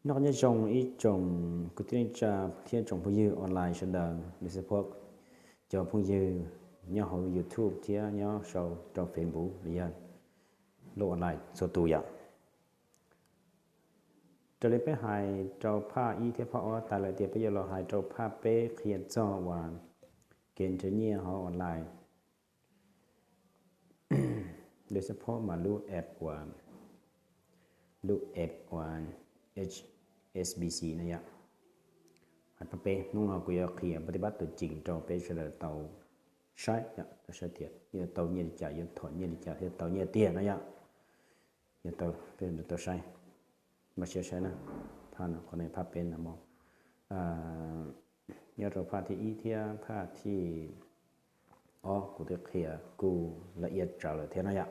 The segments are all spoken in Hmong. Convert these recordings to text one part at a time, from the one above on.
Noj qab nyob zoo ib tsoom kwv tij neej tsa thiab tsoom phooj ywg online sawv daws, lwm xab phob cov phooj ywg nyob hauv YouTube thiab nyob sau rau Facebook los yog lub online txhua tus yom. Raws li peb hais rau phaj ib thiab phaj ob tas lawm tias peb yuav los hais rau phaj peb qhia txog uas kev nrhiav nyiaj hauv online. Lwm xab phob mas lub app uas, lub app uas H S B C no yom. Hais phaj peb, hnub no kuv yuav qhia pab tib pab tus cees rau peb sawv daws tau saib, tau saib tias yuav tau nyiaj li cas, yuav thom nyiaj li cas thiaj tau nyiaj tiag no yom. Yuav tau, peb tau saib, npaj siab saib na. Phaj no, qhov no phaj peb no, nyob rau phaj thib ib thiab phaj thib ob kuv twb qhia kuj la iab tsawv lawm thiab no yom.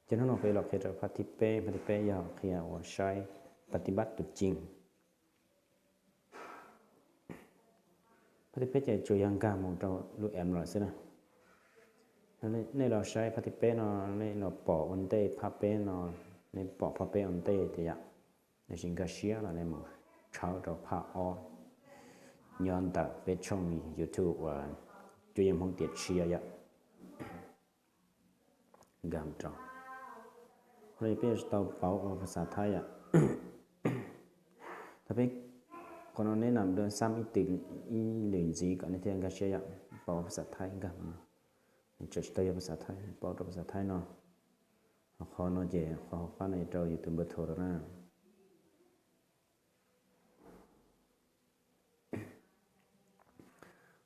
Ces hnub no kuv yuav los qhia rau phaj thib peb, phaj thib peb yog qhia uas saib pab tib pab tus cees. Phaj thib peb ces tsuas yog nkag mus rau lub app lawm xwb na. Nej los saib phaj thib peb no, nej los pom ua ntej phaj peb no, nej pom phaj peb ua ntej tias yom, nej sim nkag siab los nej mus tshawb rau phaj ob nyob ntawm peb tshooj YouTube uas Cuab Yeej Hmoob Tiam Tshiab yom. Nkag mus rau, qhov no peb yuav tsis tau pauv ua phas xas Thaib yom. Thaum peb, qhov no neb nam dua xab ib tus, ib lwm ntxiv kom nej thiaj nkag siab yom, pauv ua phas xas Thaib nkag mus no. Tseem tsis tau yog phas xas Thaib, pauv rau phas xas Thaib no. Qhov no ces qhov hauv qab no rau yus tus npawb tho rau na.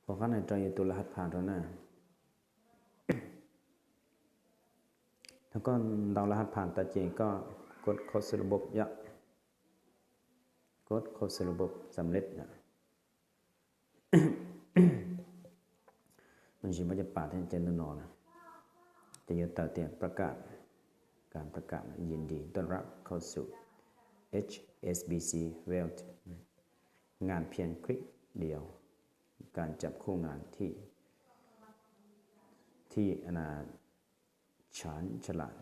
Qhov qab no rau yus tus laj has pham rau na. Thaum koj ntaus laj has pham tas ces koj kod khau xwb lub bob yom, kod khau xwb lub bob xam lej yom. Ntsis muab cov pam thiab ces ntawm no na, ces yuav tawm tias ประกาศ, การประกาศ ยินดีต้อนรับเข้าสู่ H S B C Wealth งานเพียงคลิกเดียว การจับคู่งานที่ ที่ ฉันฉลาด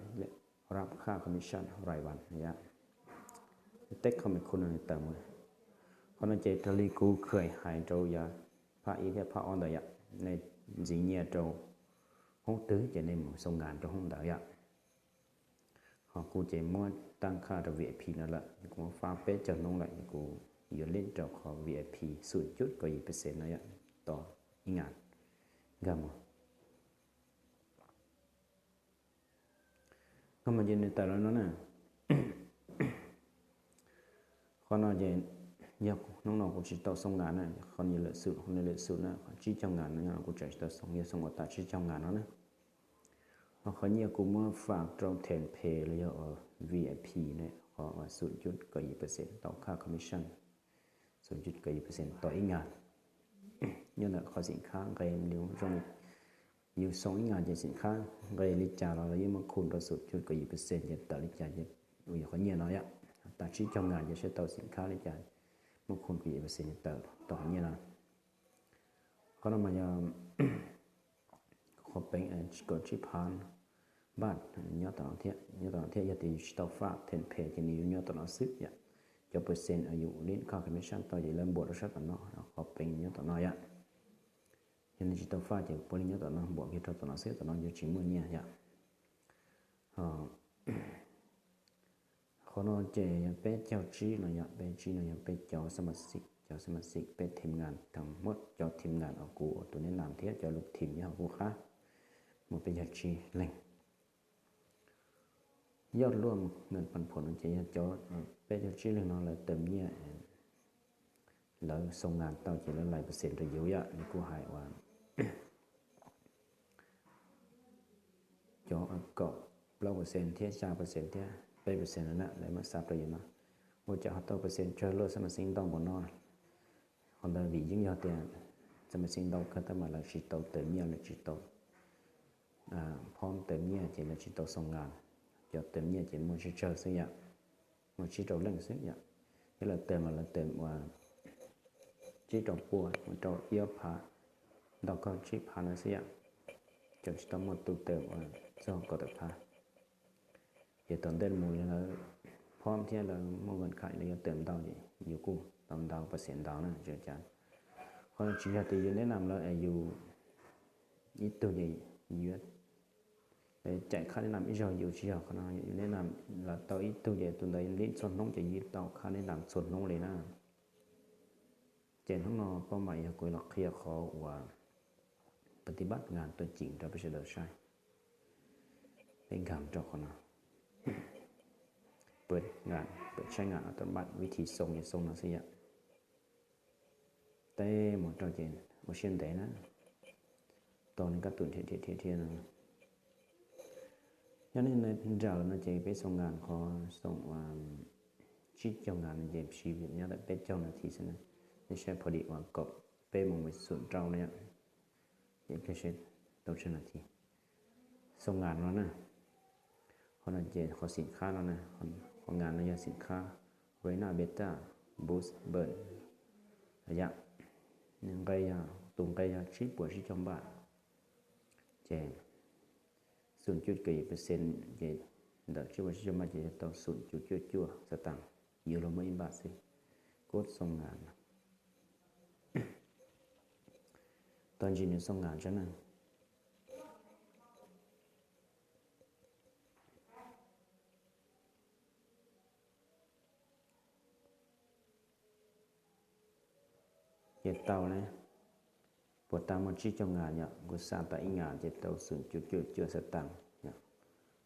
รับค่าคอมมิชชั่นรายวัน นะยะ Teb qhov me khu no tawm mus. Qhov no ces raws li kuv khawm hais rau yav phab ib thiab phab ob ntawd yom, nej ntxiv nyiaj rau hoob twg ces nej mus xoo nkas rau hoob ntawd yom. Ho kuv ces muab tab khaj rau V I P no lawm, kuv muab fab peb caug hnub lawm, kuv yuav lij rau qhov V I P xum cub kaum yim percent no yom, tos ib ngas nkag mus. Nkag mus ces nws tawm los no na. Qhov no ces yog hnub no kuv tsis tau xoo nkas na, qhov nws lawm xum, qhov nws lawm xum na, qhov tsib caug nkas no yog kuv tseem tsis tau xoo, yog xoo ua tas tsib caug nkas no na. Ho qhov nyiaj kuv muab fab rau Ten Pay los yog V I P ne, qhov xum cub kaum yim percent tau khaj commission, xum cub kaum yim percent tos ib ngas. Nyob ntawm qhov xim khab nqe li zoo, yus xoo ib ngas ces xim khab nqe li cas los yeej muaj khu rau xum cub kaum yim percent ces tawm li cas ces uas yog qhov nyiaj no yom. Tas tsib caug ngas ces saib tau xim khab li cas, muaj khu kaum yim percent ces tawm tau qhov nyiaj no. Qhov no mas yog qhov peev kaum tsib phav npaj nyob tom no thiab, nyob tom no thiab. Yog tias yus tsis tau fab Ten Pay ces nws yuav nyob tom no xwb yom. Cov percent yus lij khaj commission tau ces lawv npuam rau sab tom no, qhov peev nyob tom no yom. Yog nej tsis tau fab ces puav leej nyob tom no, npuam kiag rau tom no xwb, tom no yuav tsis muaj nyiaj yom. Qhov no ces yog peb caug tsib no yom, peb caug tsib no yog peb cov xab mas xim, cov xab mas xim peb thim ngas, thaum muab cov thim ngas uas kuv ua tus neb nas thiab cov lus thim nyob hauv kuv qab, muaj peb caug tsib leeg. Yog luaj nws paj phuam no ces yog cov peb caug tsib leeg no lawv tawm nyiaj, lawv xoo ngas tau ces lawv lais percent rau yus yom, li kuv hais uas cov kaum plaub percent thiab xya percent thiab peb percent no na, lawv mam xa rau yus no. Ua cas ho tau percent tsawg luaj xab mas xim ntau npaum no? Qhov ntawd vim yeej yog tias xab mas xim ntau kawg tab mas lawv tsis tau tawm nyiaj, lawv tsis tau phob tawm nyiaj ces lawv tsis tau xoo ngas. Cov tawm nyiaj ces muaj tsawg tsawg xwb yom, muaj tsib rau leej xwb yom. Thiab lawv tawm mas lawv tawm ua tsib rau pua, mus rau ib ob phav, ntau kawg tsib phav no xwb yom. Cov tsis tau muaj tus tawm ua txog kaum tawm phav. Ces tom ntej mus lawv phom thiab lawv muaj nqaj khaim lawv yuav tawm ntau ces yus kuj tau ntau pas xiam ntau na. Qhov no tsis yog tias yus neb nam lawv es yus ib tug ces yuav caim khab neb nam ib zaug, yus tsis yog qhov no. Yus neb nam lawv tau ib tug ces tus ntawd neb txhua hnub ces yus tau khab neb nam txhua hnub li na. Ces hnub no pab mam yog kuv los qhia qhov uas pab tib npaj ngas tuaj ceev rau peb sawv daws saib. Peb nkag rau qhov no, pab ngas, pab tshaib ngas, tau npaj vib thi xoo ces xoo no xwb yom. Teb mus rau ces ua siab ntev na, tau nws kab tus nrhiav nrhiav nrhiav nrhiav no. Yog nej nrawm no ces peb xoo ngas qhov xoo tsib caug ngas no ces siv nyob tawm peb caug nas this xwb na. Nej saib pha dim uas kaum peb moos mus xum rau no yom. Ces ib pliag saib tau tsawg nas this. Xoo ngas no na, qhov no ces qhov xim khab no na, qhov ngas no yog xim khab Reina Beta Boost Burn yom. Nws nqe yog, tus nqe yog tsib puas tsib caug npaj, ces xum cuaj kaum yim percent ces ntawm tsib puas tsib caug npaj ces yog tau xum cuaj cuaj cuaj xav tas, yuav luag muaj ib npaj xwb. Kod xoo ngas, tau ntsis nws xoo ngas tso na. Ces tau ne, puas tas muaj tsib caug ngas yom, kuv xa tas ib ngas ces tau xum cuaj cuaj cuaj xav tas yom.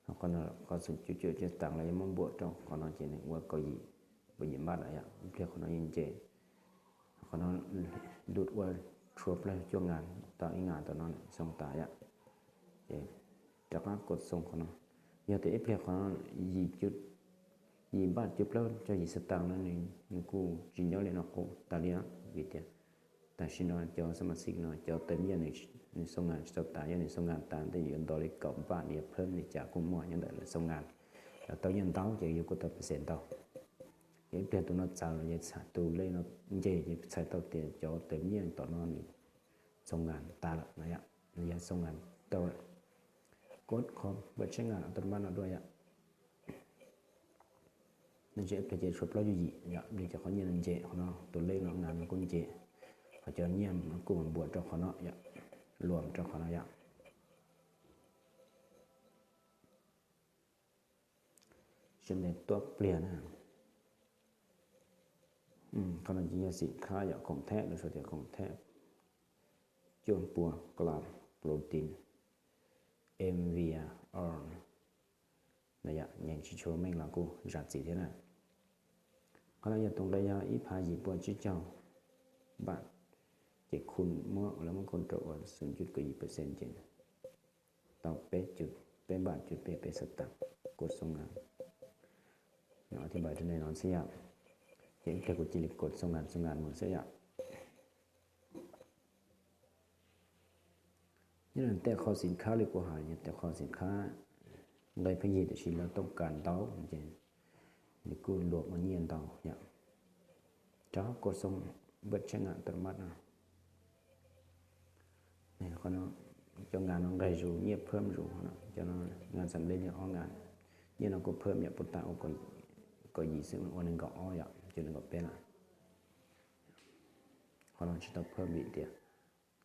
Qhov xum cuaj cuaj cuaj xav tas los yuav muab npuam rau qhov no ces nws ua kaum yim, kaum yim npaj lawm yom. Ib pliag qhov no yeej nce, qhov no dub ua tshuav plaub cuaj ngas, tau ib ngas tom no xoo tas yom. Ces rov qab kod xoo qhov no, yog tias ib pliag qhov no yim, yim npaj cuaj plaub caug yim xav tas no nws kuj tsis nyob li no qub tas li, vim tias tam sim no cov xab mas xij no cov tawm nyiaj nws xoo ngas tsis tau tas, yog nws xoo ngas tas tej yuav nto li kaum npaj li phab li cas kuj muaj nyob ntawm lawv xoo ngas. Lawv tau nyiaj ntau ces yus kuj tau pes xees ntau. Ces ib pliag tus no txawv los ces txhais tus lej no nce ces txhais tau tias cov tawm nyiaj tom no nws xoo ngas tas lawm no yom, nws yog xoo ngas tau lawm. Kod qhov npaj tshaib ngas tau npaj no dua yom. Nws tseem ib pliag ces tshuav plaub cuaj yim yom, li cov qhov nyiaj no nce qhov no, tus lej no ngas no kuj nce, qhov cov nyiaj kuj npuam rau qhov no yom, luam rau qhov no yom. Siab ntev tuaj pliag na. Qhov no ces yog xim khab yom, khoom theb, lawv sau tias khoom theb, cuaj pua gram protein, M V R, nyeem tsis tshua meej los kuj zam txim thiab na. Qhov no yog tus nqe yog ib phav yim pua tsib caug npaj, ces khu muab, lawv muab khu rau uas xum cuaj kaum yim percent ces tau peb, peb npaj cuaj peb peb xav tas, kod xoo ngas. Nws ob thib npaj rau nej no xwb yom. Ces ib pliag kuv cia li kod xoo ngas xoo ngas mus xwb yom. Nyob li tej qhov xim khab li kuv hais, yog tej qhov xim khab nqe pheej yig tiam sis lawv tooj kas ntau ces nws kuj luam ua nyiaj ntau yom. Rov qab kod xoo npaj tshaib ngas tau npaj no. Cov ngas no nqes zus, nyiaj phab zus, cov no ngas xam nplej li ob ngas, nyiaj no kuj phab yom, puas tas ua kaum yim xwb ua nees nkaum ob yom, ces nees nkaum peb lawm. Qhov no tsis tau phab vim tias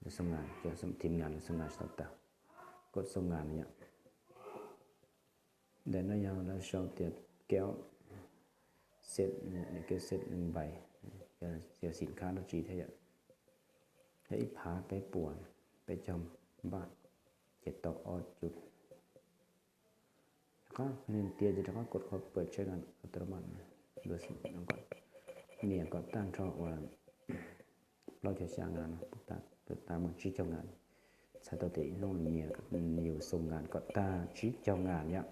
lawv xoo ngas, cov thim ngas lawv xoo ngas tsis tau tas, kod xoo ngas no yom. Ntawm no yog lawv sau tias keo xet, keo xet npais, yog xim khab dab tsi thiab yom. Yog ib phav peb puas peb caug npaj, ces tau ob cuaj. Rov qab tias ces rov qab kod qhov pawg tsheb no, nias kom tag nrho uas plaub caug xya ngas no, puas tas muaj tsib caug ngas. Txhais tau tias ib hnub nws nyias yus xoo ngas kom tag tsib caug ngas yom.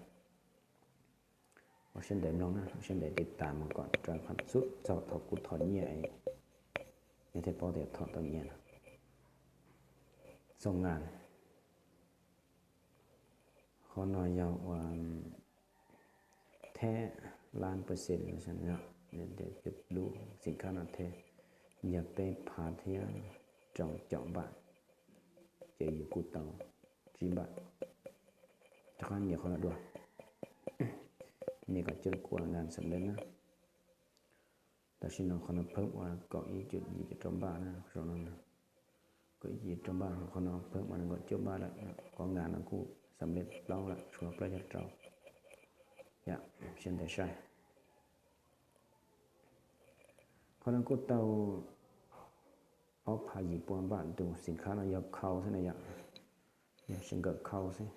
Ua siab ntev mloog na, ua siab ntev tiv tas mus kom rau qhov xub txog thaum kuv thom nyiaj, nej thiaj paub tias thom tau nyiaj no. Xoo ngas. Qhov no yog ua theb lab pawg xees, lub xim khab no theb, yog peb phav thiab rau caum npaj, ces yus kuj tau tsib npaj. Rov qab nias qhov no dua, Nws kom coj kuv ua ngas xam lej na. Tam sim no qhov no pheej ua kaum ib cum yim cuv rau npaj na, qhov no kaum ib cum yim rau npaj, qhov no pheej ua nees nkaum cuaj npaj lawm, qhov ngas no kuj xam lej plaub lawm, tshuav plaub caug rau. Yam, siab ntev saib. Qhov no kuj tau ob phav yim pua npaj, tus xim khab no yog khau xwb na yom, yog sib nkawm khau xwb.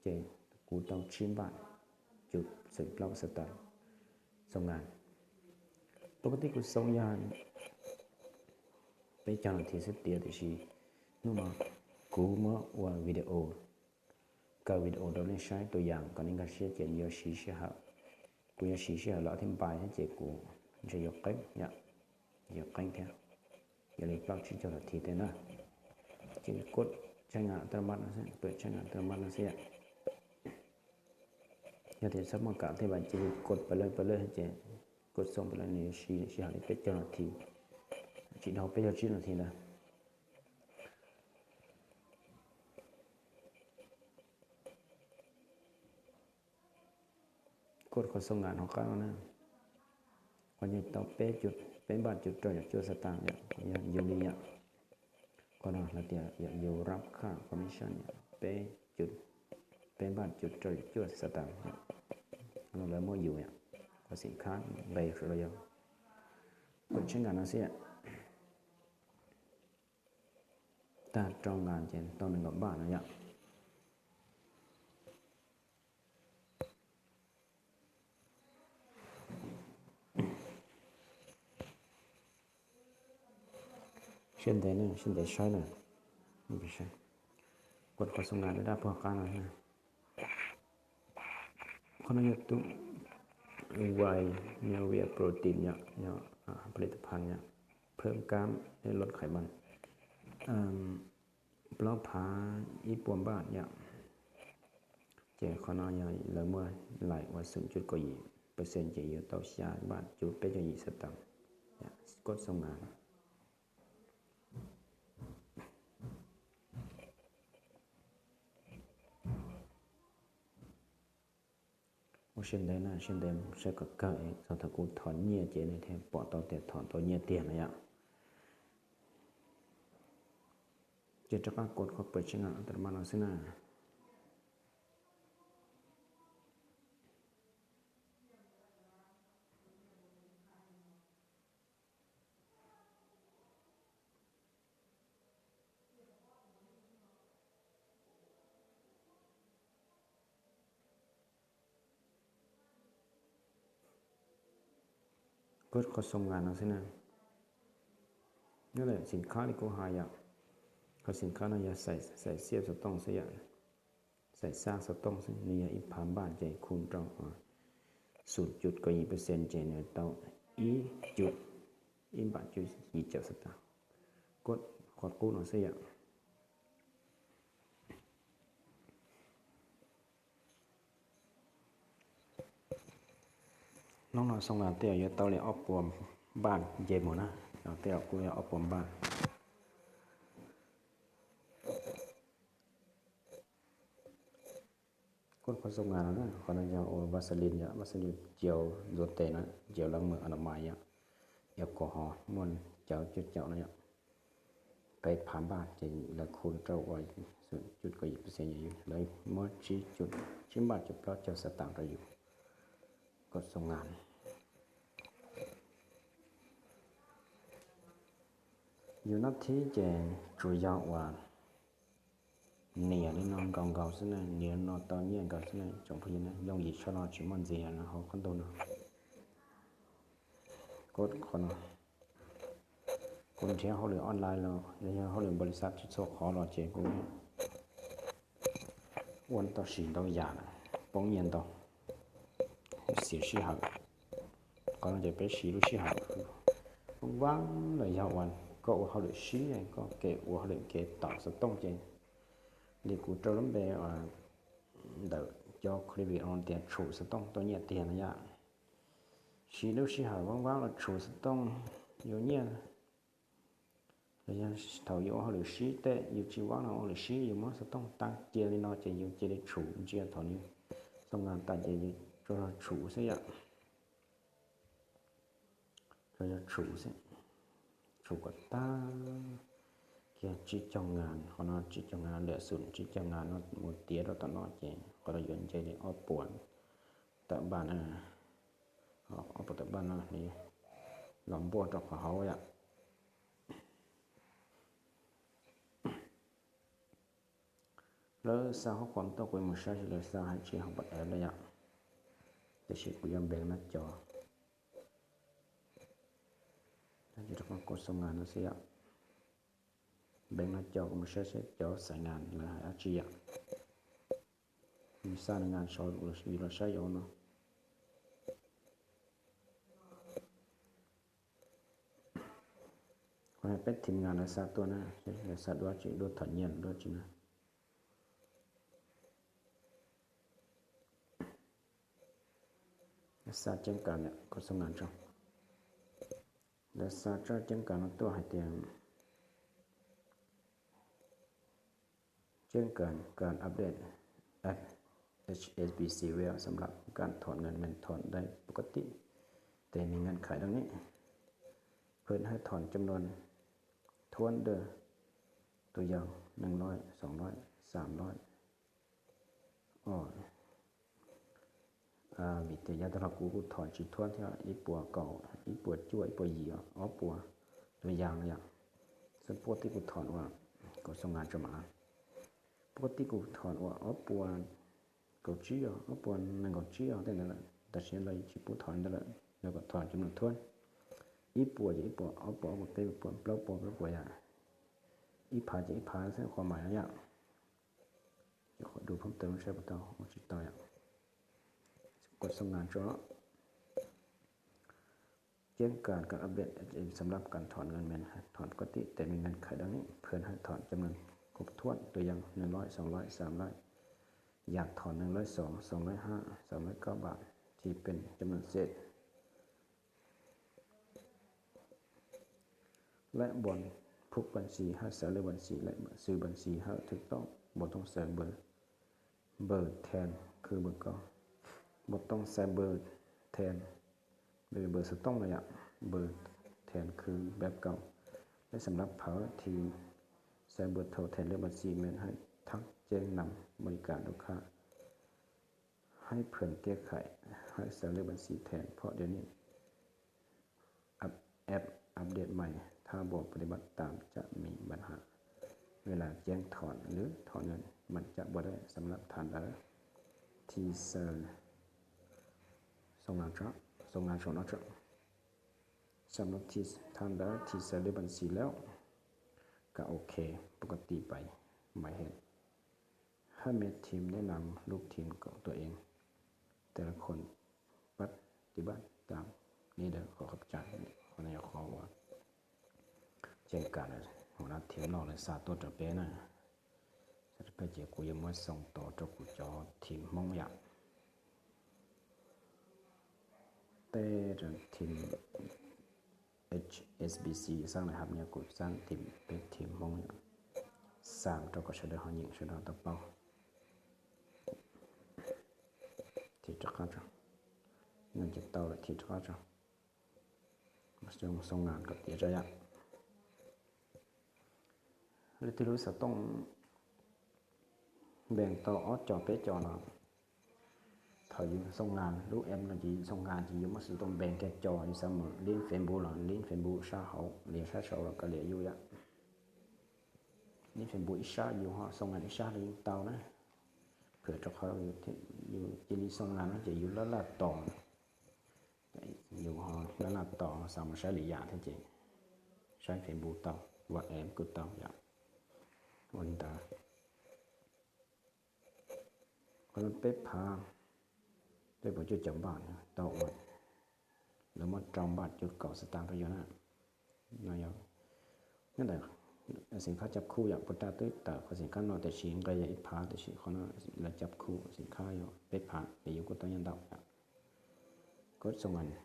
Ces kuv tau tsib npaj cuv txheem plaub xab tas xoo ngas. Pov ka tij kuv xoo yog peb caug nas this xwb tiag, tiam sis hnub no kuv muab ua video, kaw video rau nej saib tus yam kom nej nkag siab ces yuav siv sij hawm. Kuv yuav siv sij hawm los thib npai thiab ces kuv ntshe yuav qeeb yom, yuav qeeb thiab, yog li plaub tsib caug nas this tej na. Ces kod tshaj ngas tau npaj no xwb, pab tshaj ngas tau npaj no xwb yom. Yog tias txhob muaj kam tej vas cia li kod pab lawj pab lawj ces kod xoo pab lawj nws yuav siv sij hawm li peb caug nas this, tsis dhau peb caug tsib nas this ntawd. Kod qhov xoo ngas hauv qab no na, qhov nyuag tau peb, peb npaj cuv rau caum cuaj xab tas yom, yog yus li yom. Qhov no lawv tias yog yus rab khaj commission yom, peb, peb npaj cuv rau caum cuaj xab tas yom. Qhov no lawv muab yus yom, qhov xim khab nqe sawv daws yog kod tshaj ngas no xwb yom. Tag rau ngas ces tau nees nkaum npaj no yom. Siab ntev, siab ntev saib na. Kod qhov xoo ngas daj daj puag qab no. Qhov no yog tus Wai Nevia protein yom, yog ผลิตภัณฑ์ yom, เพิ่มกล้าม lojไขมัน plaub phav ib puas npaj yom. Ces qhov no yog lawv muaj laim uas xoom cuj kaum yim percent ces yuav tau xya npaj cuv peb caug yim xab tas, kod xoo ngas. Ua siab ntev na, siab ntev saib kom kawg, txog thaum kuv thom nyiaj ces nej thiaj pom tau tias thom tau nyiaj tiag no yom. Ces rov qab kod qhov pab tshaj ngas tau npaj no xwb na. Kod qhov xoo ngas no xwb na. Nyob ntawm xim khab li kuv hais yom, qhov xim khab no yog xaim xiaj xov tooj xwb yom, xaim xaj xov tooj xwb, nws yog ib phav npaj ces khu rau xoom cuj kaum yim percent ces nws tau ib cuv, ib npaj cuv yim caum xab tas. Kod qhov qub no xwb yom. Hnub no xoo ngas tej zaum yuav tau li ob puas npaj nce mus na, tej zaum kuj yog ob puas npaj. Kod qhov xoo ngas no na, qhov no yog ua Vaseline yom, Vaseline cau ntxuav tes na, cau lab mws a na mais yom, yog kaus hov muaj cauv cuaj caum no yom. Peb phav npaj ces lawv khu rau ua cuj kaum yim percent yom, lawv muab tsib npaj cuv plaub caug xab tas rau yus. Kod xoo ngas. Yus nab thib ces tsuas yog uas nias li no nkaus nkaus xwb na, nias no tau nyiaj nkaus xwb na tsoom phooj ywg na. Yooj yim tshaj no tsis muaj ntxiv no hauv qab ntuj no. Kod qhov no, kuv nrhiav hauj lwm online los yog hauj lwm npaum li xav tsis txhua qhov los ces kuv ua tau sim ntau yam, poob nyiaj ntau, xiam sij hawm. Qhov no ces peb siv lub sij hawm vab lawm yog uas koj ua hauj lwm sib, koj kev ua hauj lwm kev taum xov tooj ces li kuv rau lub npe ntawm cov clip video tias tshum xov tooj tau nyiaj tiag no yom. Siv lub sij hawm vab vab los tshum xov tooj yuav nyiaj. Los yog thaum yus ua hauj lwm sib tej yus tsis vab los ua hauj lwm sib yus muab xov tooj tag cia li no ces yus cia li tshum ntsia thaum nws xoo ngas tas ces yus Tsuas yog tshum xwb yom. Tsuas yog tshum xwb. Tshum kom tag kiag tsib caug ngas, qhov no tsib caug ngas, lawm xum tsib caug ngas no mus tiav rau tom no ces qhov no yuav nce li ob puas tawm npaj na. Ob puas tawm npaj no los npuaj rau qhov hauv yom. Lawv xa hauv qhov tuaj kuv mus saib seb lawv xa hais tsis hauv pab ev lawm yom. Tiam sis kuv yuav npeev no cov, rau qhov kuv xoo ngas no xwb yom. Npeev no cov kuv mus saib seb cov xaiv ngas lawv hais dab tsi yom. Nws xa nws ngas saud, yus los saib yus no. Qhov no peb thim ngas lawv xa tuaj na, lawv xa duab tsis duab thom nyiaj duab tsis na. Xa ceeb kas, kuv xoo ngas tso. Lawv xa tsob ceeb kas no tuaj hais tias ceeb kas, kas update app H S B C Wallet สำหรับการถอนเงิน มันถอนได้ปกติ แต่มีเงื่อนไขดังนี้ เพื่อให้ถอนจำนวนถ้วนเด้อ ตัวอย่าง หนึ่งร้อย สองร้อย สามร้อย Vim tias yav tag los kuv kuj thom tsis thuab thiab, ib puas kaum, ib puas cuaj, ib puas yim, ob puas, tus yas no yom. Xwb puab tib kuv thom ua, kuv xoo ngas tso mam, puab tib kuv thom ua ob puas kaum tsib os, ob puas nees nkaum tsib os tej ntawd lawm, tam sim no lawv tsis pub thom li ntawd lawm, lawv kom thom cov no thuab. Ib puas ces ib puas, ob puas ob puas, peb puas plaub puas plaub puas yom. Ib phav ces ib phav xwb, qhov mais no yom. Ces qhov dub phoob tawm saib puas tau, ua tsis tau yom. Kuv xoo ngas tso. แจ้งการการอัปเดต สำหรับการถอนเงิน มันถอนปกติ แต่มีเงื่อนไขดังนี้ เพื่อให้ถอนจำนวนครบถ้วน ตัวอย่าง หนึ่งร้อย สองร้อย สามร้อย อยากถอน หนึ่งร้อยสอง สองร้อยห้า สามร้อยเก้าบาท ที่เป็นจำนวนเศษ และบนผูกบัญชีให้ใส่เลขบัญชีและชื่อบัญชีให้ถูกต้อง บ่ต้องใส่เบอร์ เบอร์แทนคือเบอร์เก่า บ่ต้องใส่เบอร์แทน เบอร์ เบอร์สต๊อกเลยอะ เบอร์แทนคือแบบเก่า และสำหรับเผาทีใส่เบอร์โทรแทนเลขบัญชี เหมือนให้ทักแจ้งนำบริการลูกค้า ให้เพื่อนแก้ไข ให้ใส่เลขบัญชีแทน เพราะเดี๋ยวนี้ อัป แอปอัปเดตใหม่ ถ้าบ่ปฏิบัติตามจะมีปัญหา เวลาแจ้งถอนหรือถอนเงิน มันจะบ่ได้ สำหรับท่านใดที่ใส่ สองหลักครับ สองหลักสองหลักครับ สำหรับที่ท่านใดที่ใส่เลขบัญชีแล้ว ก็โอเค ปกติไป หมายเหตุ ให้แม่ทีมแนะนำลูกทีมของตัวเอง แต่ละคนปฏิบัติตามนี้เด้อ ขอขอบใจ qhov no yog qhov uas ceeb kam lawm, hauv no thim no lawv xa tuaj rau peb na, xa rau peb ces kuv yuav muab xoo tod rau kuv cov thim Hmoob yom. Tej thim H S B C xab lais hab nyob kuv xab thim peb thim Hmoob yom, xa rau kom sawv daws ho nyeem sawv daws tau paub. Thim rov qab tso, nyeem tsis tau lawm thim rov qab tso, xoo ngas kom tiav tso yom. Leej twg lub xov tooj npees tau ob co peb co no, thaum yus xoo ngas lub app no ces yus xoo ngas ces yus muab xov tooj npees kiag co, yus xav mus link Facebook los link Facebook sab hauv, lias sab saud los kav liam yus yom. Link Facebook ib sab yus ho xoo ngas ib sab los yeej tau na. Phwm rau qhov yus cia li xoo ngas no ces yus laj laj tos, yus ho laj laj tos xav mus saib lwm yam thiab ces saib Facebook tau, WhatsApp kuj tau yom. Ua li ntawd, qhov no peb phav, peb puas cuaj caum npaj tau ua, lawv muab rau npaj cuaj kaum xav tas rau yus na. No yog nyob ntawm xim khab cab khub yom, puas raj twb tawm qhov xim khab no tiam sis nqe yog ib phav tiam sis qhov no lawv cab khub xim khab yog peb phav ces yus kuj tau nyiaj ntau yom. Koj xoo ngas.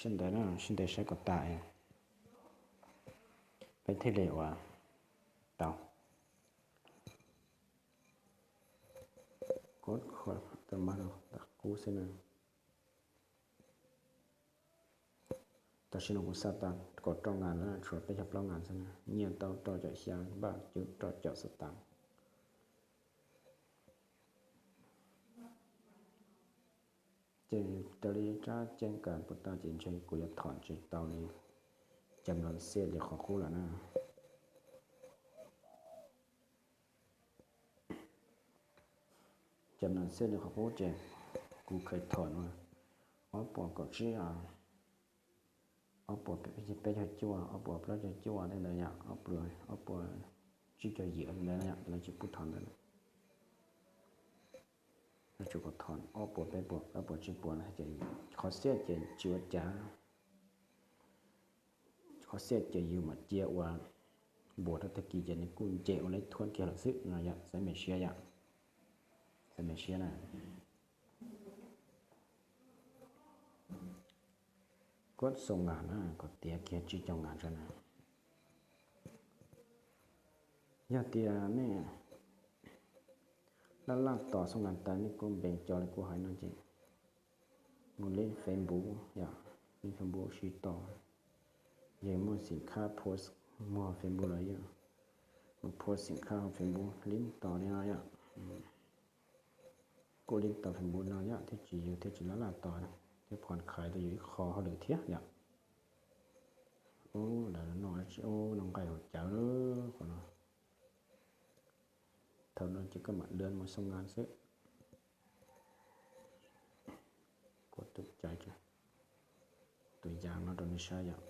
Sib ntev na, sib ntev saib kom tas, peb thiaj li ua tau. Qhov tab mas qub xwb na. Tam sim no kuv xa tas kaum rau ngas lawm, tshuav peb caug plaub ngas xwb na, nyiaj tau rau caum xya npaj cub rau caum xov tas. Ces raws li tsab ceeb kas puas tau ces ntshe kuv yuav thom tsis tau li cam los xij li qhov qub lawm na. Cam los xij li qhov qub ces kuv kheev thom no ob puas kaum tsib, ob puas peb caug cuaj, ob puas plaub caug cuaj tej ntawd yom, ob puas tsib caug yim ntawd yom, lawv tsis pub thom ntawd. Lawv tsuas kom thom ob puas peb puas plaub puas tsib puas no ces qhov xiab ces tsis ua cas. Qhov xiab ces yus mam cia ua npuas rau tag kis ces nws kuj nce ua leb thuab kiag lawm xwb no yom, xav me siab yom, xav me siab na. Kuv xoo ngas na, kuv tiav kiag tsib caug ngas tso na. Yog tias nej laj laj tos xoo ngas tas nej kuj npe co li kuv hais no ces mus li Facebook yom, li Facebook sib tos. Yog muaj xim khab post muag Facebook los yog mus post xim khab hauv Facebook li tos li no yom. Kuj li tos Facebook no yom, thiaj tsis yus thiaj tsis laj laj tos, thiaj pom khaiv tau yus ib qho hauj lwm thiab yom. Ub, lawv no tsis ub no nqaij hauv cawv lawm qhov no. Thaum no ces koj mam lwv mus xoo ngas xwb. Kuv tus caiv tus yas no rau nej saib yom.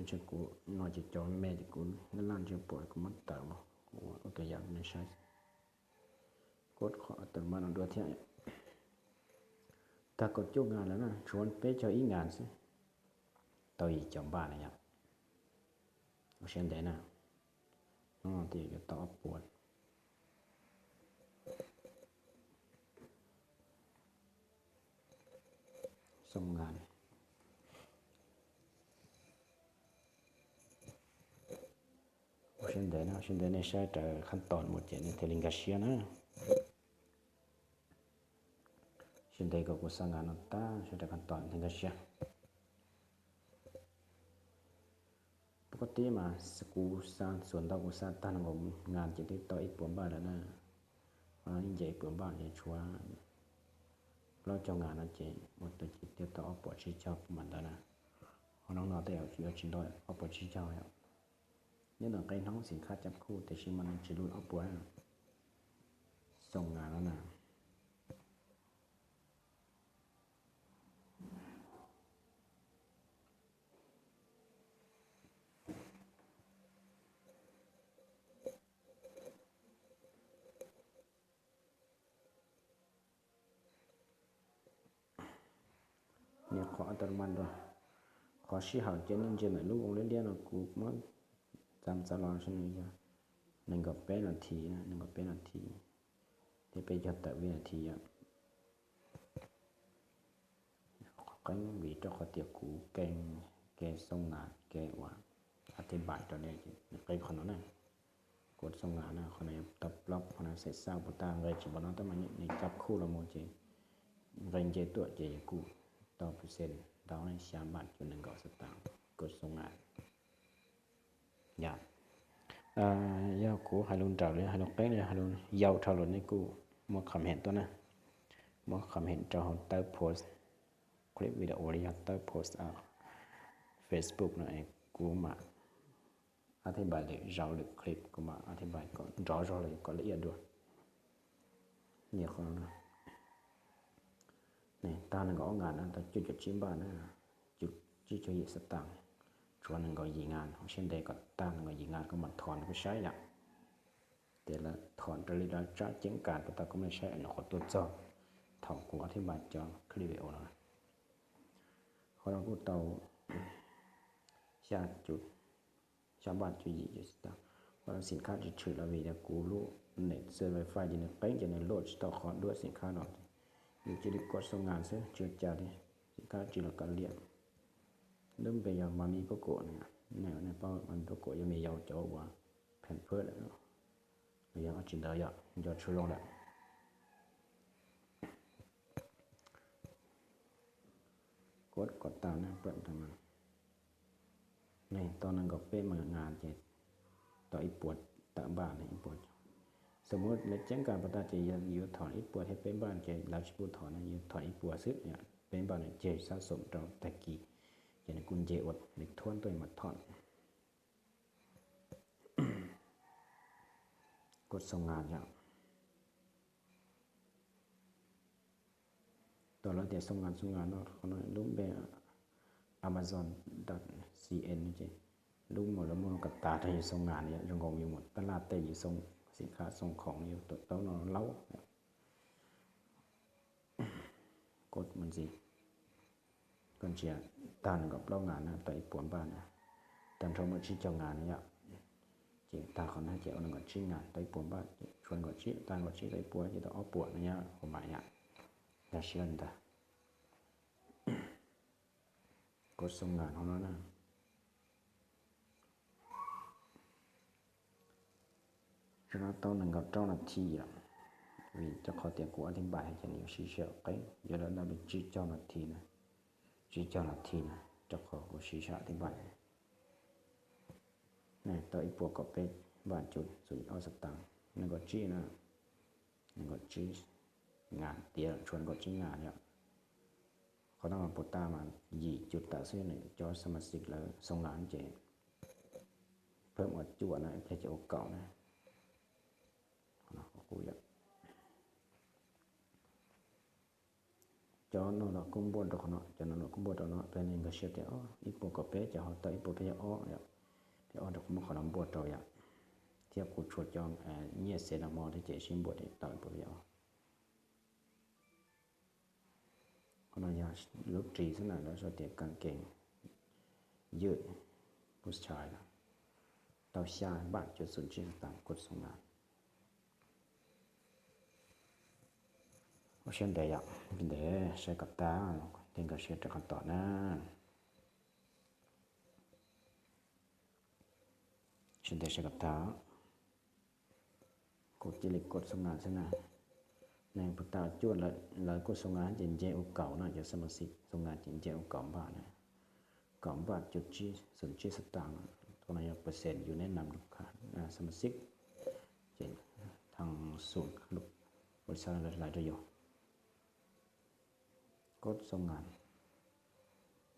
Ntshe kuv no ces cov me ces kuv laj laj ntshe pom kuv muab tawm mus, kuv ua tus yas rau nej saib. Kuv qhov tawm mas no dua thiab. Tag kaum cuaj ngas lawm na, tshuav peb caug ib ngas xwb, tau yim caum npaj na yom. Ua siab ntev na, hnub no twb yuav tau ob puas xoo ngas. Ua siab ntev na, ua siab ntev nej saib raws khab tos mus ces nej thiaj li nkag siab na. Siab ntev kom kuv xa ngas no tag, saib raws khab tos thiaj nkag siab. Pub koj tib mas kuv xa xuas ntau, kuv xa tag nees nkaum ngas ces twb tau ib puas npaj lawm na. Ho no yeej nce ib puas npaj ces tshuav plaub caug ngas no ces ua tus ces thiaj tau ob puas tsib caug puas mam ntawd na. Ho hnub no tej zaum yuav tsis nto ob puas tsib caug yom. Nyob ntawm qee hnub xim khab cab khuj tiam sis mas nws tsis lub ob puas xoo ngas no na. Niam qhov a ta ma nrog qhov sij hawm ces nej ntsia ntawm lub ua liab liab no kuv muab txav txav los saib nws yog nees nkaum peb nas this, nees nkaum peb nas this thiab peb caug tawm vib nas this yom. Qeeb vim rau qhov tias kuv kees kev xoo nas kev uas a thib npais rau nej, nws qeeb qhov no na. Kuv xoo nas na, qhov no yog tau plaub, qhov no xaim xaj puas tag nqe tsis npaum no tab mas nws cab khuj los mus ces nqe nce tuaj ces yus kuj tau percent ntau ne, xya npaj cuaj nees nkaum xab tas kuv xoo nas. Yog, yog kuv hais lus nrawm los hais lus qeeb los hais lus yau dhau los nej kuj muab comment tuaj na. Muab comment rau hauv tawb post clip video li yog tawb post Facebook no es kuv mam a thib npais lwm zaus lwm clip kuv mam a thib npais kom nrov zog los kom lawv iab dua. Niam qhov no tag nees nkaum ob ngas na, tau cuaj caum tsib npaj na, cuaj caum tsib yim xab tas, tshuav nees nkaum yim ngas, ua siab ntev kom tag nees nkaum yim ngas koj mam thom rau peb saib yom. Ces lawv thom raws li lawv tsab ceeb kas rau tau kom nej saib nyuam qhuav tuaj txog thaum kuv a thib npais cov clip video no. Qhov no kuj tau xya cuv, xya npaj cuv yim cuv xab tas. Qhov no xim khab tsis tshwm los vim tias kuv lub net xws wifi ces nws qeeb ces nws luaj tsis tau qhov duab xim khab no. Yus cia li kua xoo nas xwb tsis ua cas li, xim khab tsis los kav liam. Lub npe yog Mami Pab Kuam, nej paub Mami Pab Kuam yog me yaus cov uas phem phab lawm. Yog ob tsis ntawd yom, nco tshua zoo lawm. Kod kom tag na, pam tag na. Neeg tau nees nkaum peb npas ngas ces tau ib puas tawm npaj ne, ib puas. Xam muab lawv ceeb kas pas tag ces yuav thom ib puas thiab peb npaj ces lawv tsis pub thom na, yuav thom ib puas xwb. Peb npaj no ceg sab xoom rau tag kis ces nws kuj nce ua li thuab tuaj mas thom. Kod xoo ngas yom. Tau lawv tias xoo ngas, xoo ngas no, qhov no lub npe amazon dot c n ces lub mas lawv muaj no kom tas rau yus xoo ngas no, zoo nkaus yus mus tab laj tej yus xoo xim khab xoo khoom yus tus taub no laub. Kod mus ntxiv, koj ntsia tag nees nkaum plaub ngas na tau ib puas npaj na, tag nrho muaj tsib caug ngas na yom. Ces tag qhov no ces ua nees nkaum tsib ngas tau ib puas npaj, tshuav nees nkaum tsib, tag nees nkaum tsib tau ib puas ces tau ob puas no yom, ua mam yom. Yog siab li ntawd. Kod xoo ngas no no na. Zoo no tau nees nkaum rau nas this yom, vim rau qhov tias kuv a thib npais ces nws yuav siv sij hawm qeeb, yog lawv noj li tsib caug nas this na, tsib caug nas this na, rau qhov kuv siv sij hawm thib npais. Tau ib puas kaum peb npaj cuv xoom ob xav tas, nees nkaum tsib na, nees nkas tsib ngas tiav, tshuav nees nkaum tsib ngas yom. Qhov no mas puas tas mas yim cuv tawm xwb, nws cov xab mas xim lawv xoo ngas ces phab ua cuaj na, ces ua kaum na. Cov no los kuj npuaj rau qhov no, cov no los kuj npuaj rau no, peb nkag siab tias ib puas kaum peb ces ho tau ib puas peb caug ob yom, peb caug ob rau kuv muab qhov no npuaj rau yom, thiab kuv tshuav cov nyiaj xev los hmo thiab ces sib npuaj tau ib puas peb caug ob. Qhov no yog lub ris xwb na, lawv sau tias kab kees ywm pus chais, tau xya npaj cuv xoom tsib xav tas kod xoo ngas. Ua siab ntev yom, ntev saib kom tag, tej nkag siab rau qhov tom na. Siab ntev saib kom tag. Kuv cia li kod xoo ngas xwb na. Neeg puas tas cuaj lawv kod xoo ngas ces nce ua kaum na, cov xab mas xim xoo ngas ces nce ua kaum npaj na. Kaum npaj cuv tsib xoom tsib xav tas, qhov no yog percent yus neb nam lub kha xab mas xim, ces thaj xu lub ua li xav lawv hlais rau yus. Kod xoo ngas,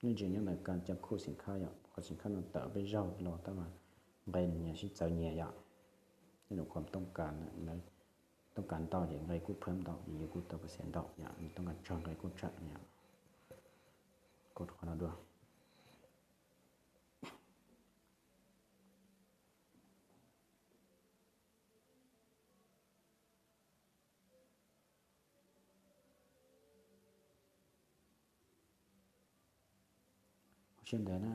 nej ntsia nyob ntawm kas cov khuj xim khab yom, qhov xim khab no tawm peb zaug los tab mas nqe nyias sib txawv nyias yom. Tej num qhov tooj kas, tooj kas ntau ces nqe kuj phab ntau, yus kuj tau percent ntau yom, nws tooj kas tsawg nqe kuj tsawg yom. Kod qhov no dua. Siab ntev na.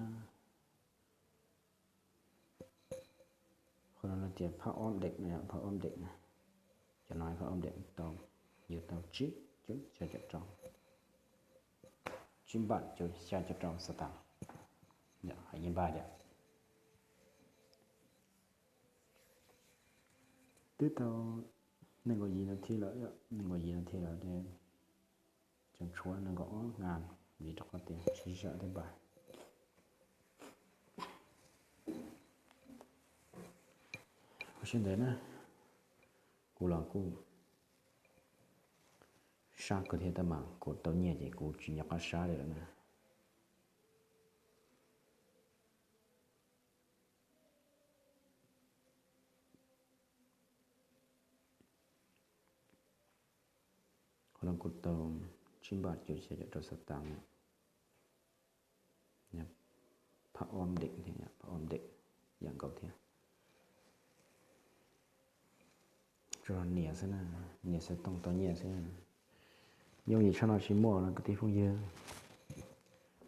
Qhov no tias phab ob deem na, phab ob deem na. Cov no phab ob deem tau, yus tau tsib cuv xya caum rau, tsib npaj cuv xya caum rau xav tas. Yog npaj yom. Twb tau nees nkaum yim nas this lawm, nees nkaum yim nas this lawm, tseem tshuav nees nkaum ob ngas, vim rau qhov tias sib zam tej npaj. Ua siab ntev na, kuv los kuj sab kawg thiab tab mas kuv tau nyiaj ces kuv tsis nco qab sab li lawm na. Qhov no kuv tau tsib npaj cuv xya caum rau xav tas, phab ob deem thiab, phab ob deem yam nkaus thiab. Tsuas nias xwb na, nias xwb tooj tau nyiaj xwb. Yooj yim tshaj no tsis muaj no kwv tij phooj ywg.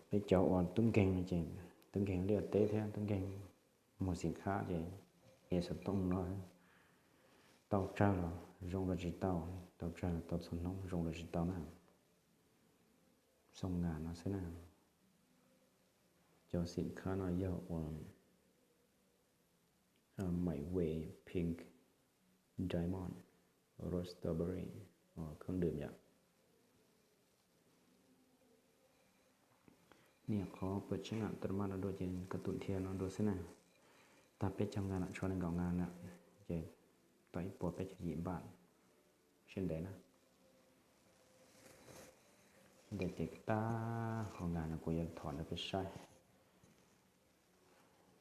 Peb cov uas tub nkeeg no ces tub nkeeg liaj teb thiab tub nkeeg muag xim khab ces ev xov tooj no, tau tsawg los zoo los tsis tau, tau tsawg los tau txhua hnub zoo los tsis tau na. Xoo ngas no xwb na. Cov xim khab no yog uas Maiv Wei Pink, Diamond, Rose Strawberry, không đượm yom. Nias qhov pawg tsheb ngam tau maj no dua ces koj tus dhia no dua xwb na. Tag peb caug ngas no tshuav nees nkaum ngas na, ces tau ib puas peb caug yim npaj. Siab ntev na. Siab ntev ces tag qhov ngas no kuv yuav thom rau peb saib.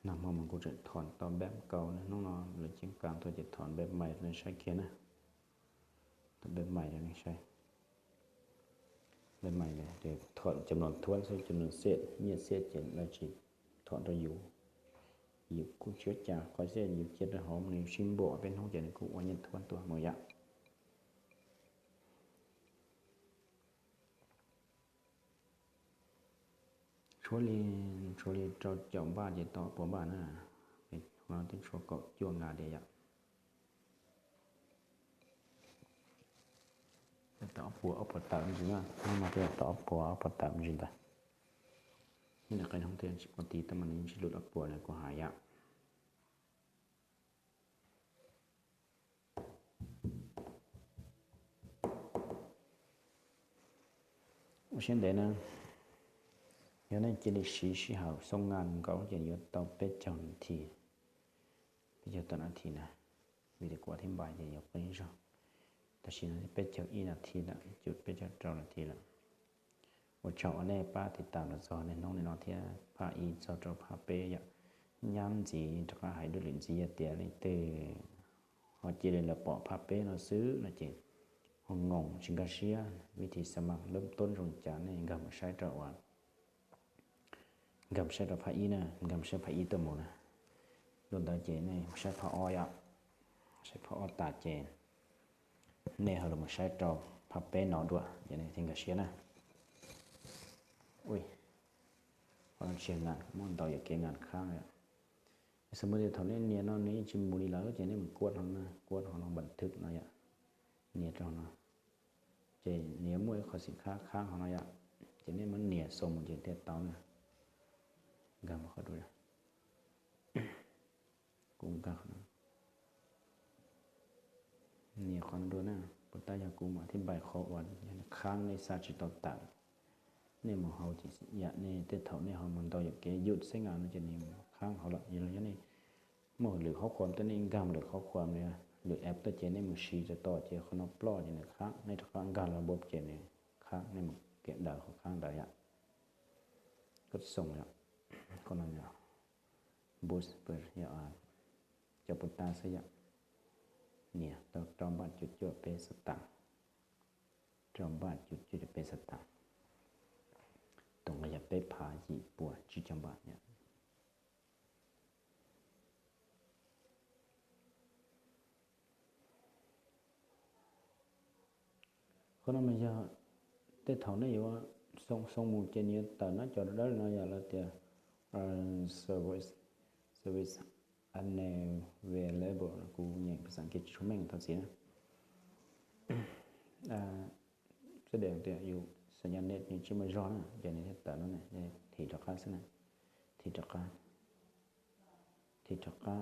Nag hmo mas kuv tseem thom tau npeb kaus ne, hnub no lawv ceeb kas tuaj ces thom npeb mais rau nej saib kiag na. Thom npeb mais rau nej saib. Npeb mais ces thom cov no thuab xwb, cov no xiab, nyiaj xiab ces lawv tsis thom rau yus. Yus kuj tsis ua cas, qhov xiab yus cia rau hauv nws sib npuam peb hnub ces nws kuj ua nyiaj thuab tuaj mus yom. Tshuav li, tshuav li rau caum npaj ces tau ob puas npaj na. Hauv no twb tshuav kaum cuaj ngas diam yom. Tau ob puas, ob puas tawm ntsis na, hnub no twb tau ob puas, ob puas tawm ntsis ntawd. Nyob li qee hnub twb tsis ua ti tab mas nws tsis lwj ob puas na kuv hais yom. Ua siab ntev na, yog nej cia li siv sij hawm xoo ngas nkaus ces yuav tau peb caug nas this, peb caug tawm nas this na, vim tias kuv thib npais ces yuav qee zog. Tam sim no peb caug ib nas this lawm, cuj peb caug rau nas this lawm. Ua tsaug uas nej pab tiv tam los txog niaj hnub nim no thiab phaj ib txog rau phaj peb yom. Nyab ntxiv rov qab hais dua lwm ntxiv yog tias leej twg ho cia li los pom phaj peb no xwb no ces ho ngoos tsis nkag siab, vim tias xab mas lub toob zoo cas nej nkag mus saib rau uas, nkag mus saib rau phaj ib na, nkag mus saib phaj ib tuaj mus na. Dua ntawd ces nej mus saib phaj ob yom, saib phaj ob tas ces nej ho los mus saib rau phaj peb no dua ces nej thiaj nkag siab na. Ui, qhov no tsis yog ngas, muaj ntau yam kev ngas khab yom. Xws li tias thaum nej nias no nws yeej tsis mus li lawm ces nej mus kuab hauv no, kuab hauv no npas thwm no yom, nias rau hauv no. Ces nws yuav muaj ib qho xim khab khab hauv no yom, ces nej muab nias xoo mus ces thiaj tau na. Nkag mus qhov dua, kuv nkag qhov no. Nias qhov no dua na, puas tab yog kuv mam thib npais qhov uas khab nej xa tsis tau tawm. Nej mus hauv ces yam nej tej thaum nej ho mus ntau yam kev yus xeb ngas no ces nws khab hauv lawm. Yog li nej muaj lwm qhov khuam tuaj nej nkag mus lwm qhov khuam, lwm app tuaj ces nej mus siv tau ces qhov no ploj ces nws khab, nej rov qab nkag los npua ces nws khab, nej mus kiag daws qhov khab ntawd yom. Koj xoo yom, qhov no yog boost, yog cov puas tab xwb yom. Nias tau rau npaj cuaj cuaj peb xab tas, rau npaj cuaj cuaj peb xab tas, tus nqi yog peb phav yim puas tsib caug npaj yom. Qhov no mas yog tej thaum nej yuav xoo xoo mus ces nws yuav tawm nab cov dawb no yom, lawv tias service, service unavailable, kuv nyeem phas xas Askiv tsis tshua meej, thov txim na. Xwb tias yus xas nyas net nws tsis muaj zog na ces nws thiaj tawm no na, thim rov qab xwb na, thim rov qab, thim rov qab,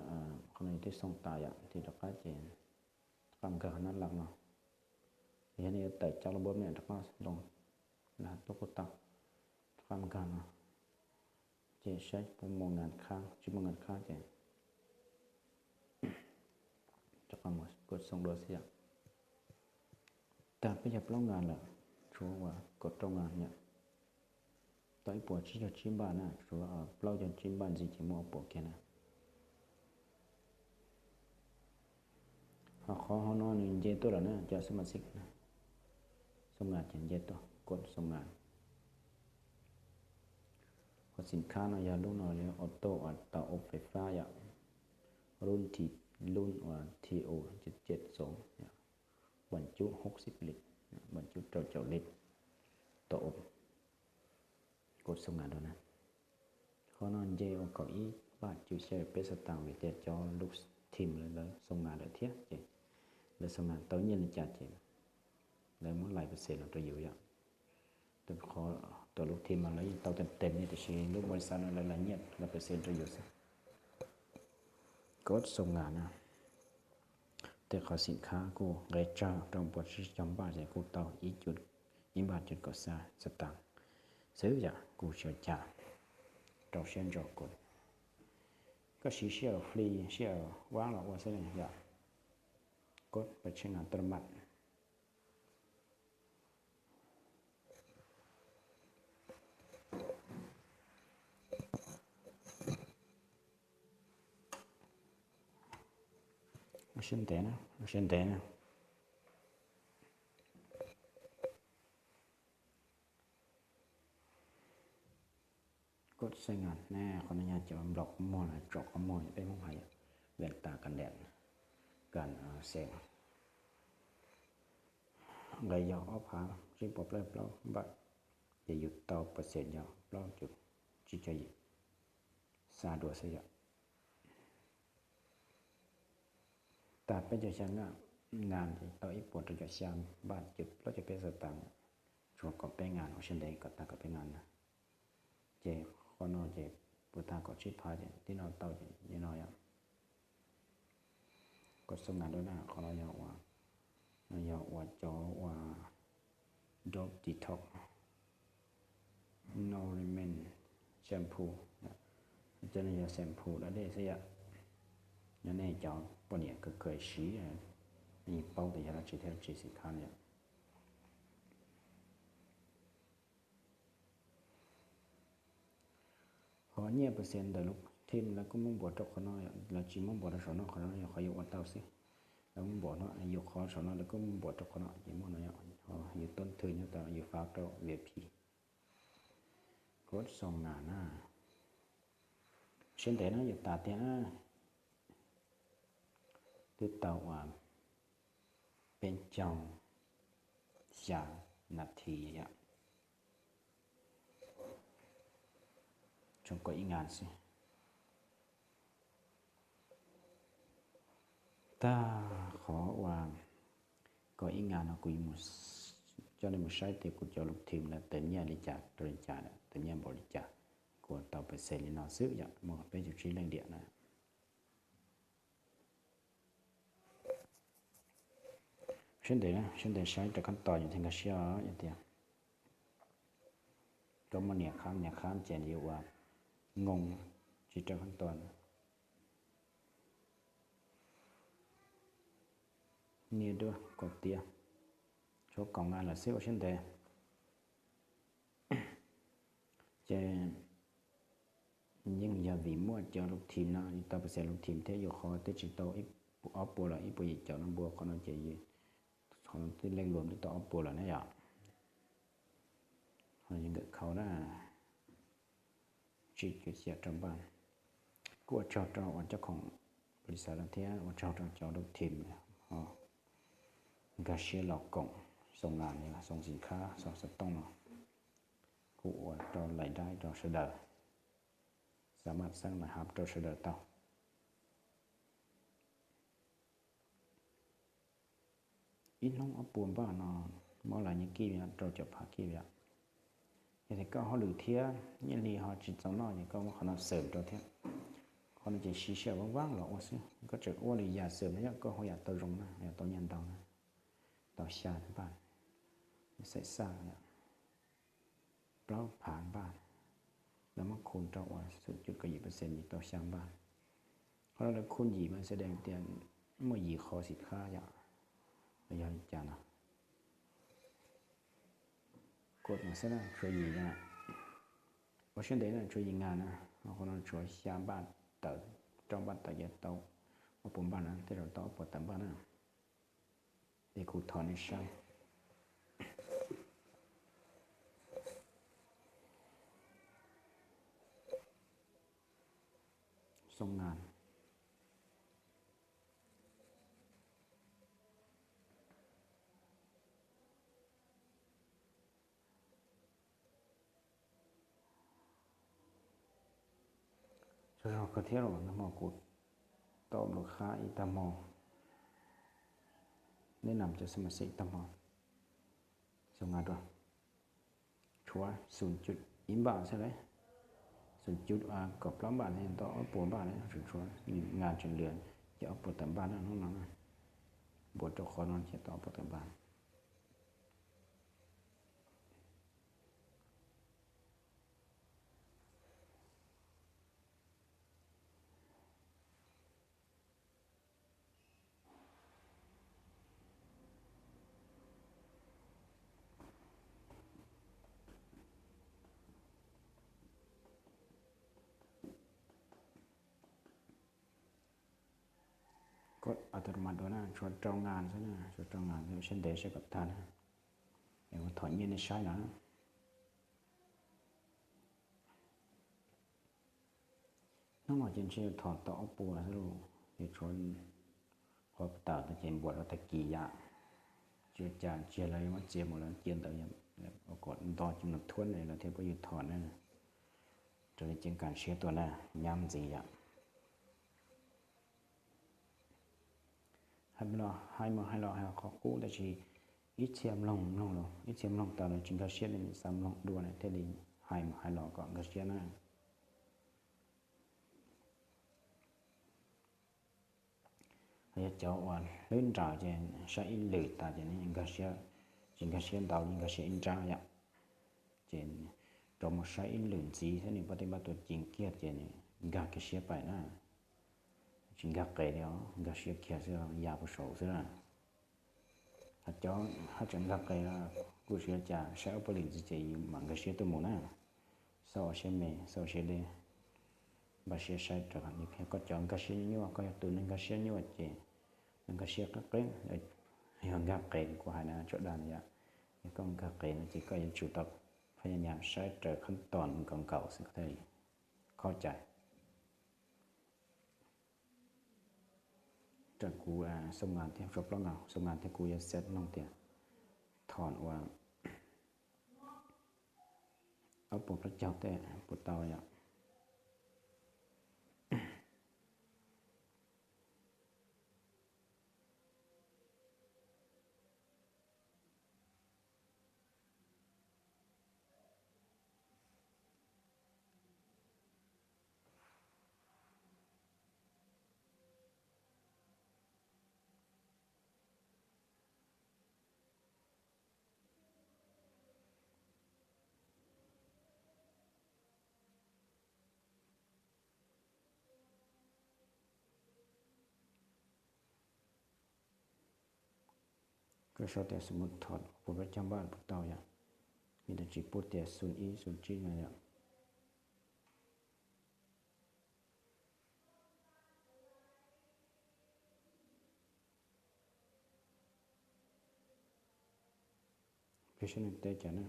qhov no yus twb xoo tas yom, thim rov qab ces rov qab nkag nab laj no. Yog nej yuav tawm cov los npua nej rov qab loo na, tuaj kuj tau, rov qab nkag no. Ces saib puas muaj ngas khab, tsis muaj ngas khab ces rov qab mus kuj xoo dua xwb yom. Tag peb caug plaub ngas lawm, tshuav uas kaum rau ngas yom. Tau ib puas tsib caug tsib npaj na, tshuav plaub caug tsib npaj ntxiv ces muaj ob puas kiag na. Ho qhov hauv no nws nce tuaj lawm na, cov xab mas xib na, xoo ngas ces nce tuaj, kuj xoo ngas. Qhov xim khab no yog lub no li auto uas tau ua fais fab yom, lub thi, lub uas T O jet jet xoo, npam cub hauv xib lis, npam cub rau caum lis, tau ua, kuj xoo ngas dua na. Qhov no nce ua kaum ib npaj cuaj xya peb xab tas vim tias cov lub thim lawv xoo ngas lawm thiab ces lawv xoo ngas tau nyiaj li cas ces lawv muab lais pes xees los rau yus yom. Qhov, tus lub thim mas lawv yeej tau tes tes li tiam sis lub npais xav no lawv lais nyiaj lais pes xees rau yus xwb. Kuj xoo ngas na. Tej qhov xim khab kuj nqe tsawg rau pua tsib caug npaj ces kuj tau ib npaj cuj kaum xya xav tas xwb yom, kuj tsis ua cas, rau siab ntso kuj. Koj siv sij hawm free sij hawm vab los ua xwb yom. Koj pab tsheb nas toj mam Ua siab ntev na, ua siab ntev na. Koj xeeb na, qhov no yog cov nplaum qhov muag los tsom qhov muag peb Hmoob hais yom, venta kan dam, kan xeeb. Nqe yog ob phav tsib puas plaub plaub npaj, ces yus tau percent yog plaub cum tsib caug yim, xa dua xwb yom. Tag peb caug xya ngas ces tau ib puas rau caum xya npaj cum plaub caug peb xav tas, tshuav kaum peb ngas, ua siab ntev kom tag kaum peb ngas na. Ces qhov no ces puas tag kaum tsib phav ces tib no tau ces li no yom. Koj xeeb nas dua na, qhov no yog ua, no yog ua cov ua dob detox, no remain shampoo, cov no yog shampoo da dej xwb yom. Yog nej cov poj niam kawg kawg siv, nej yeej paub tias yog dab tsi thiab dab tsi xim khab no yom. Qhov nyiaj percent ntawm lub team lawv kuj muab npuas rau qhov no, lawv tsis muab npuas rau saum no, qhov no yog qhov yus ua tau xwb. Lawv muab npuas no, yus qhov saum no lawv kuj muab npuas rau qhov no ces muaj no yom, yus toob thwj nyob tau yus fav rau V I P. Koj xeeb nas na, siab ntev na, yuav tas tiag na. Twb tau ua peb caug xya nas this yom. Tshuav kaum ib ngas xwb. Tag qhov uas kaum ib ngas no kuv yuav mus coj nej mus saib tias kuv cov lub team lawv tawm nyiaj li cas rau li cas, tawm nyiaj npaum li cas. Kuv tau percent li no xwb yom, muaj peb caug tsib leej diam na. Siab ntev, siab ntev saib rau khab tos yus thiaj nkag siab os, yog tias koj muaj niam khab niam khab ces yuav ua ngoo tsis raws khab tos. Niaj duab kom tiav, tshuav kaum ngas lawm xwb, ua siab ntev. Ces yeej yog vim muaj cov lub team no, tau percent lub team thiab, yus qhov twb tsis tau ob puas los ib puas yim caum no npua, qhov no ces qhov no twb leej luam twb tau ob puas lawm na yom. Ho yeej nkawm khau na, tsib cuv xya rau npaj. Kuj ua tsaug rau uas cov khoom plis xav lawm thiab ua tsaug rau cov lub team ho nkag siab los koom Xoo Nas, Xoo Xim Khab, Xoo Xov Tooj no, kuj ua rau laim daib rau sawv daws, xa maj xeeb laim hab rau sawv daws tau. Ib hnub ob puas npaj no, mob lawv nyiaj kij rau caum phav kij yom. Yog tias koj hauj lwm thiab nyiaj hli ho tsis txaus noj ces koj muab qhov no xawm rau thiab. Qhov no ces siv sij hawm vav vav los ua xwb, koj tseem ua lwm yam xawm no yog koj haj yam tau zoo na, yog tau nyiaj ntau na, tau xya npaj, xaim xaj yom, plaub phav npaj, lawv muab khu rau uas xum cuj kaum yim percent ces tau xya npaj. Qhov no lawv khu yim mas xws li tias muaj yim qhov xim khab yom, los yog li cas no. Kuv xwb na, tshuav yim na, ua siab ntev na, tshuav yim ngas na, qhov no tshuav xya npaj tawm, rau npaj tawm ces tau ob puas npaj na, tej zaum tau ob puas tawm npaj na. Es kuv thov nej saib. Xoo Nas. Tsaug zog kawg thiab los nag hmo kuv tau lus qhab ib tag hmo, nej nam cov xab mas xej ib tag hmo. Xoo Nas dua, tshuav xum cuj ib npaj xwb lauj, xum cuj kaum plaub npaj thiab tau ob puas npaj lauj, tshuav Nas tseem lwm ces ob puas tawm npaj na hnub no na. Npuas rau qhov no ces tau puas tawm npaj. Koj a ta mas dua na, tshuav rau nkas xwb na, tshuav rau nkas xwb, siab ntev saib kom tag na. Es kuv thom nyiaj nej saib no. Hnub no ces ntshe yuav thom tau ob puas xwb lauj, ces tshuav qhov tawm no ces npuas rau tag kis yam. Tsis ua cas, tsis yog lawv yuav muab txiav mus, lawv cia ntawd, kom nto ces mus thuab lawv thiaj pab yus thom na. Raws li ceev kam siab tuaj na, nyab ntxiv yam. Hais mas hais los hais qhov qub tab sis ib txhia mloog mloog los ib txhia mloog tas los tsis nkag siab li, xav mloog dua na thiaj li hais mas hais los kom nkag siab na. Yog cov uas hlwb nrawm ces saib ib lwm tas ces nkag siab, tsis nkag siab ntau li, nkag siab ib nrab yom. Ces rov mus saib ib lwm ntxiv thiab nws pab teb npaj tua ceev kiag ces nkag kiag siab pais na. Tsis nkag qes li os, nkag siab kiag xwb, ya puag saud xwb na. Hos cov haj tseem nkag qes los kuj tsis ua cas, saib ob peb lwm ntxiv ces yus mam nkag siab tuaj mus na. Xauj siab me, xauj siab deb, npaj siab saib raws li koj cov nkag siab nyuaj, koj yog tus neeg nkag siab nyuaj ces neeg nkag siab qeeb qeeb, yog nkag qes kuv hais na tso dag yom, yog koj nkag qes no ces koj yuav tsum tau phaj yam saib raws khab tos nkaus nkaus xwb thiaj li khob cai. Raws kuv xoo nkas thiab, tshuav plaub nkas, xoo nkas thiab kuv yuav xav noog tias thom ua ob puas plaub caug tej puas tau yom. Koj sau tias xum mus thom puas pab cog npaj puas tau yom, vim tias tsis pub tias xum ib xum tsib no yom. Peb saib neeg teb cas na.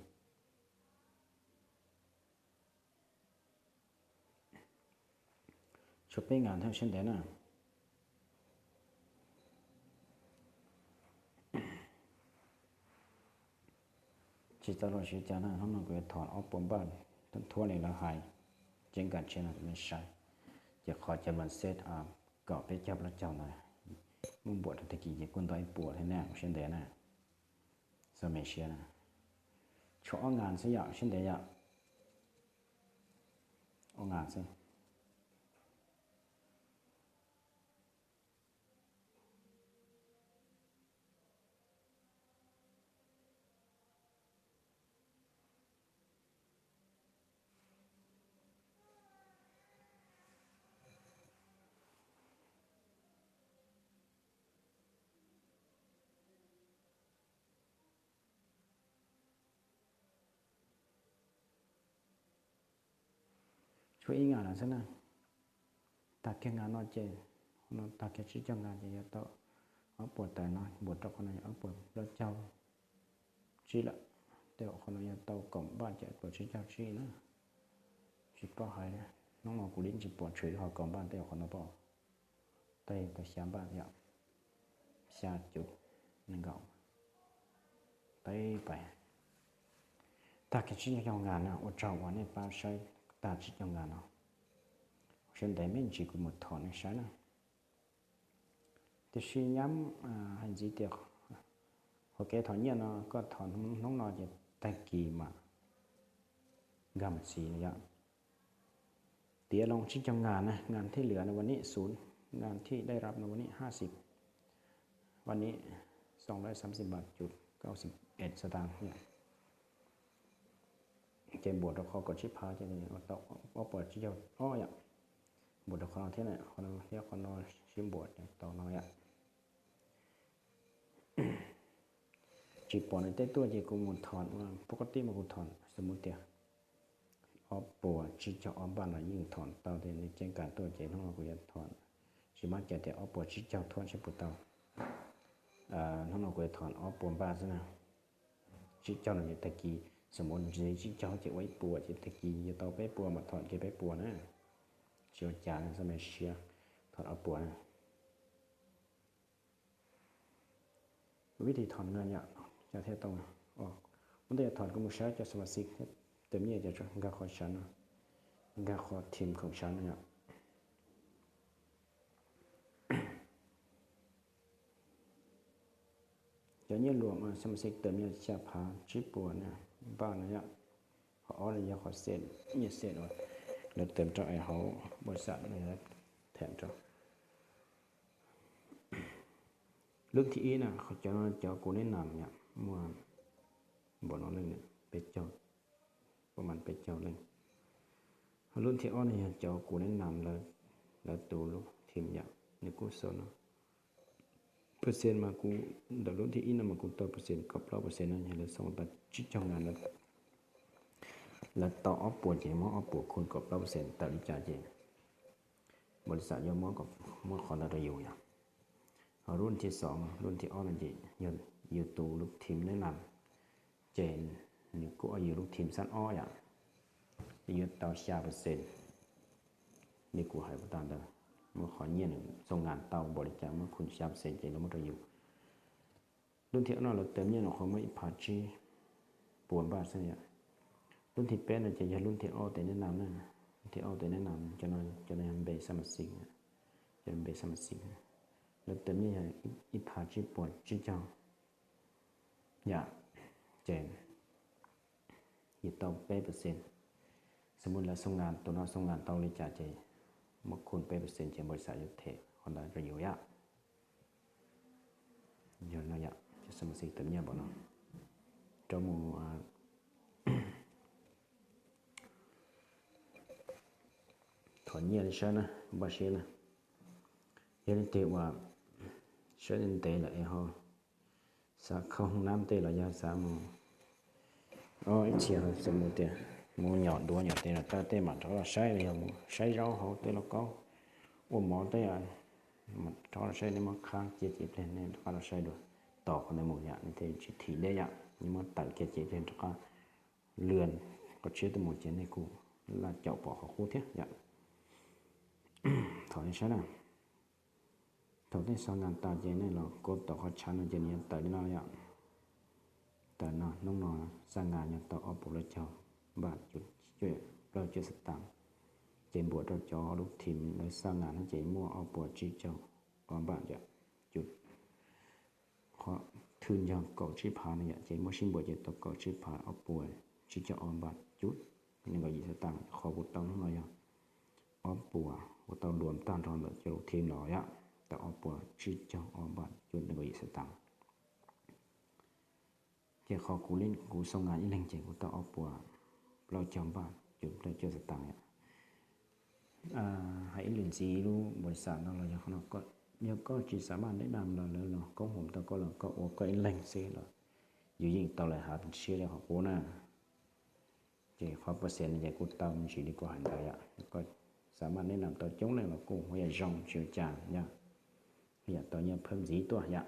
Tshuav peb nkas thiab siab ntev na. Tsis tau los siav cas na, hnub no kuv yuav thom ob puas npaj thuab li lawv hais, ceeb kam tshiab no nej saib. Ces qhov cov mas xet kom peb caug plaub caug ntawd muab npuam rau tag kis ces kuj nto ib puas thiab na, siab ntev na. Txog me siab na. Tshuav ob nkas xwb yom, siab ntev yom. Ob nkas xwb. Tshuav ib nkas lawm xwb na. Tag kiag nkas no ces, no tag kiag tsib caug nkas ces yuav tau ob puas tawm no, npuam rau qhov no yog ob puas plaub caug tsib lawm. Tej qhov no yog tau kaum npaj ces ob puas tsib caug tsib na. Tsis paub hais, hnub no kuv li tsis pom tshwm ho kaum npaj tej qhov no pom. Tej tau xya npaj yom, xya cuv nees nkaum. Tej pais tag kiag tsib caug nkas no, ua tsaug uas nej pab saib tag tsib caug nkas no. Siab ntev me ntsis kuv mus thom nej saib na. Tiam sis nyab hais ntxiv tias qhov kev thom nyiaj no koj thom hnub no ces tag kis mas nkag mus txiv no yom. Tiav loo tsib caug nkas na, nkas thib lwm no ua nim xum, nkas thib dej rab no ua nim hab xib. Vaj nib xoo lab xab xib npam cuv kaub xib ej xav tas yom. Ces npuam rau qhov kaum tsib phav ces tau ob puas tsib caug ob yom. Npuam rau qhov no thiab, qhov no thiab qhov no sib npuam ces tau no yom. Tsis pom nws tej tuaj ces kuv mus thom ua pov koj tij mas kuv thom xws mus tias ob puas tsib caug ob npaj no yeej thom tau tias nws ceeb kas tuaj ces hnub no kuv yuav thom. Tsis mab cas tias ob puas tsib caug thuam seb puas tau. Hnub no kuv yuav thom ob puas npaj xwb na. Tsib caug no ces tag kis xws mus ntsib tsib caug ces ua ib puas ces tag kis yuav tau peb puas mas thom kiag peb puas na. Tsis ua cas na, xab me siab thom ob puas na. Vib thim thom na yom, cas thiaj tau. Ua ntej thom kuv mus saib cov xab mas xij thiab tus nyiaj cov nkag qhov sav no, nkag qhov thim khoom sav no yom. Cov nyiaj luam mas xab mas xij tawm nyiaj xya phav tsib puas na, npaj no yom. Qhov ob no yog qhov xej, nyiaj xej uas lawv tawm rau hauv npau xaj no yog them rau. Lub thib ib na, cov no cov kuv neb nam yom, muaj npaum no leej, peb caug, pab mas peb caug leej. Lub thib ob no yog cov kuv neb nam lawv tus lub thim yom, nws kuj xav no. Percent mas kuv ntawm lub thib ib no mas kuv tau percent kaum plaub percent no yog lawv xoo tau tsib caug ngam lawv tau ob puas ces muab ob puas khun kaum plaub percent tawm li cas ces npau xaj yuav muab qhov ntawd rau yus yom. Ho lub thib xoom, lub thib ob no ces yog yus tus lub thim neb nam, ces nws kuj ua yus lub thim xab ob yom, ces yuav tau xya percent. Li kuv hais puas tag ntawd, muab qhov nyiaj nws xoo ngam tau npaum li cas muab khun xya percent ces lawv muab rau yus. Lub thib ob no lawv tawm nyiaj no qhov muaj ib phav tsib puas npaj xwb yom. Lub thib peb no ces yog lub thib ob tes neb nam na, lub thib ob tes neb nam, cov no yog npe xab mas xij, cov npe xab mas xij, lawv tawm nyiaj yog ib phav tsib puas tsib caug yom, ces yus tau peb percent. Xws mus lawv xoo ngam, tus no xoo ngam tau li cas ces muab khun peb percent ces npau xaj yuav them qhov ntawd rau yus yom. Yog no yom, cov xab mas xij tawm nyiaj npaum no rau mus thom nyiaj li saib na, npaj siab na. Yog leej twg uas saib ntev lawm es ho xav khau hoob nab tej los yog xav mus ib txhia xav mus tias mus nyom duav nyom tes los tau tej mam rov los saib, los yog mus saib zaub hauv tej lauj kaub, ua mov tej, rov los saib nej muab qhab cia ces pliag nej rov qab los saib dua. Tos qhov ntawd mus yom, nej thiaj tsis thim deb yom, nej muab tawm kiag ces pliag rov qab lwm qhov tshiab tuaj mus ces nej kuj laj caum pom qhov qub thiab yom. Thom nej saib na, thaum nej xoo ngam tas ces nej los kov tom qhov tshav no ces nws yuav tawm li no yom. Tawm no, hnub no xab ngam yog tau ob puas plaub caug npaj cuv, plaub cuv xav tas, ces npuam rau cov lub thim lawv xab ngam no ces muaj ob puas tsib caug ob npaj yom, cuv qhov thwj yog kaum tsib phav no yom, ces muab sib npuam ces tau kaum tsib phav ob puas tsib caug ob npaj cuv nees nkaum yim xav tas. Qhov kuv tau hnub no yog ob puas, kuv tau luam tag nrho ntawm cov lub thim los yom, tau ob puas tsib caug ob npaj cuv nees nkaum yim xav tas. Ces qhov kuv, kuv xoo ngam ib leeg ces kuv tau ob puas plaub caug npaj cuv plaub caug xav tas yom. Hais ib lwm ntxiv lub npau xaj no los yog qhov no, yog koj tsis xav maj neb dam los lawv los koob hmoov tau koj los koj ua koj ib leeg xwb los yus yeej tau lawv hav siab li qhov qub na. Ces qhov percent no ces kuj tau me ntsis li kuv hais ntawd yom. Koj xav maj neb dam tau coob leej los kuj ua yam zoo tsis ua cas yom, yam tau nyiaj phab ntxiv tuaj yom.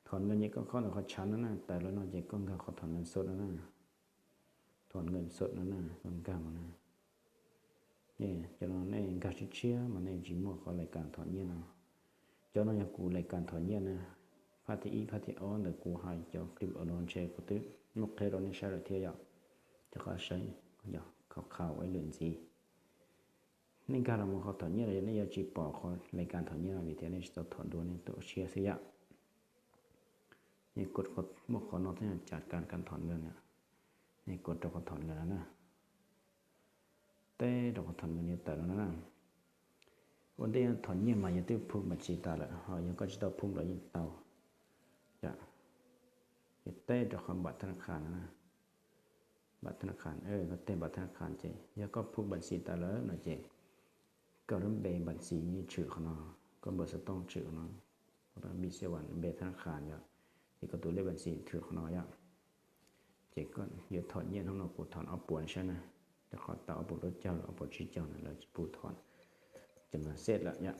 Thom nws ces koj khob ntawm qhov tshav no na, tawm los no ces koj nkag qhov thom nws xom no na, thom nws xom no na, koj nkag mus na. Cov no nej nkag tshiab tshiab mas nej tsis muaj qhov lais kas thom nyiaj no. Cov no yog kuv lais kas thom nyiaj na. Phab thib ib phab thib ob ntawm kuv hais cov clip no ntshe kuv twb muab qhia rau nej saib lawm thiab yom. Cov qhov saib, khav khav ua ib lwm ntxiv. Nej nkag los mus qhov thom nyiaj los yog nej yuav tsis pom qhov lais kas thom nyiaj no vim tias nej tsis tau thom dua nej tuaj ua siab xwb yom. Nej kov muaj qhov no thiab cas kas kas thom nws, nej kov rau qhov thom nws no na. Teb rau qhov thom nws yuav tawm no na. Ua ntej thom nyiaj mas yog twb phub npam xis tas lawm, ho yog koj tsis tau phub los yeej tau. Yog, yog teb rau qhov npam thab na khas no na, npam thab na khas, koj teg npam thab na khas ces yog koj phub npam xis tas lawm no ces koj lub npe npam xis yeej tshwm qhov no, koj npawb xov tooj tshwm qhov no, npe xab vas npe thab na khas yom, ces koj tus lej npam xis tshwm qhov no yom. Ces koj yuav thom nyiaj hnub no kuv thom ob puas saib na, rau qhov tau ob puas plaub caug ob puas tsib caug na lawv tsis pub thom cov no xej lawm yom.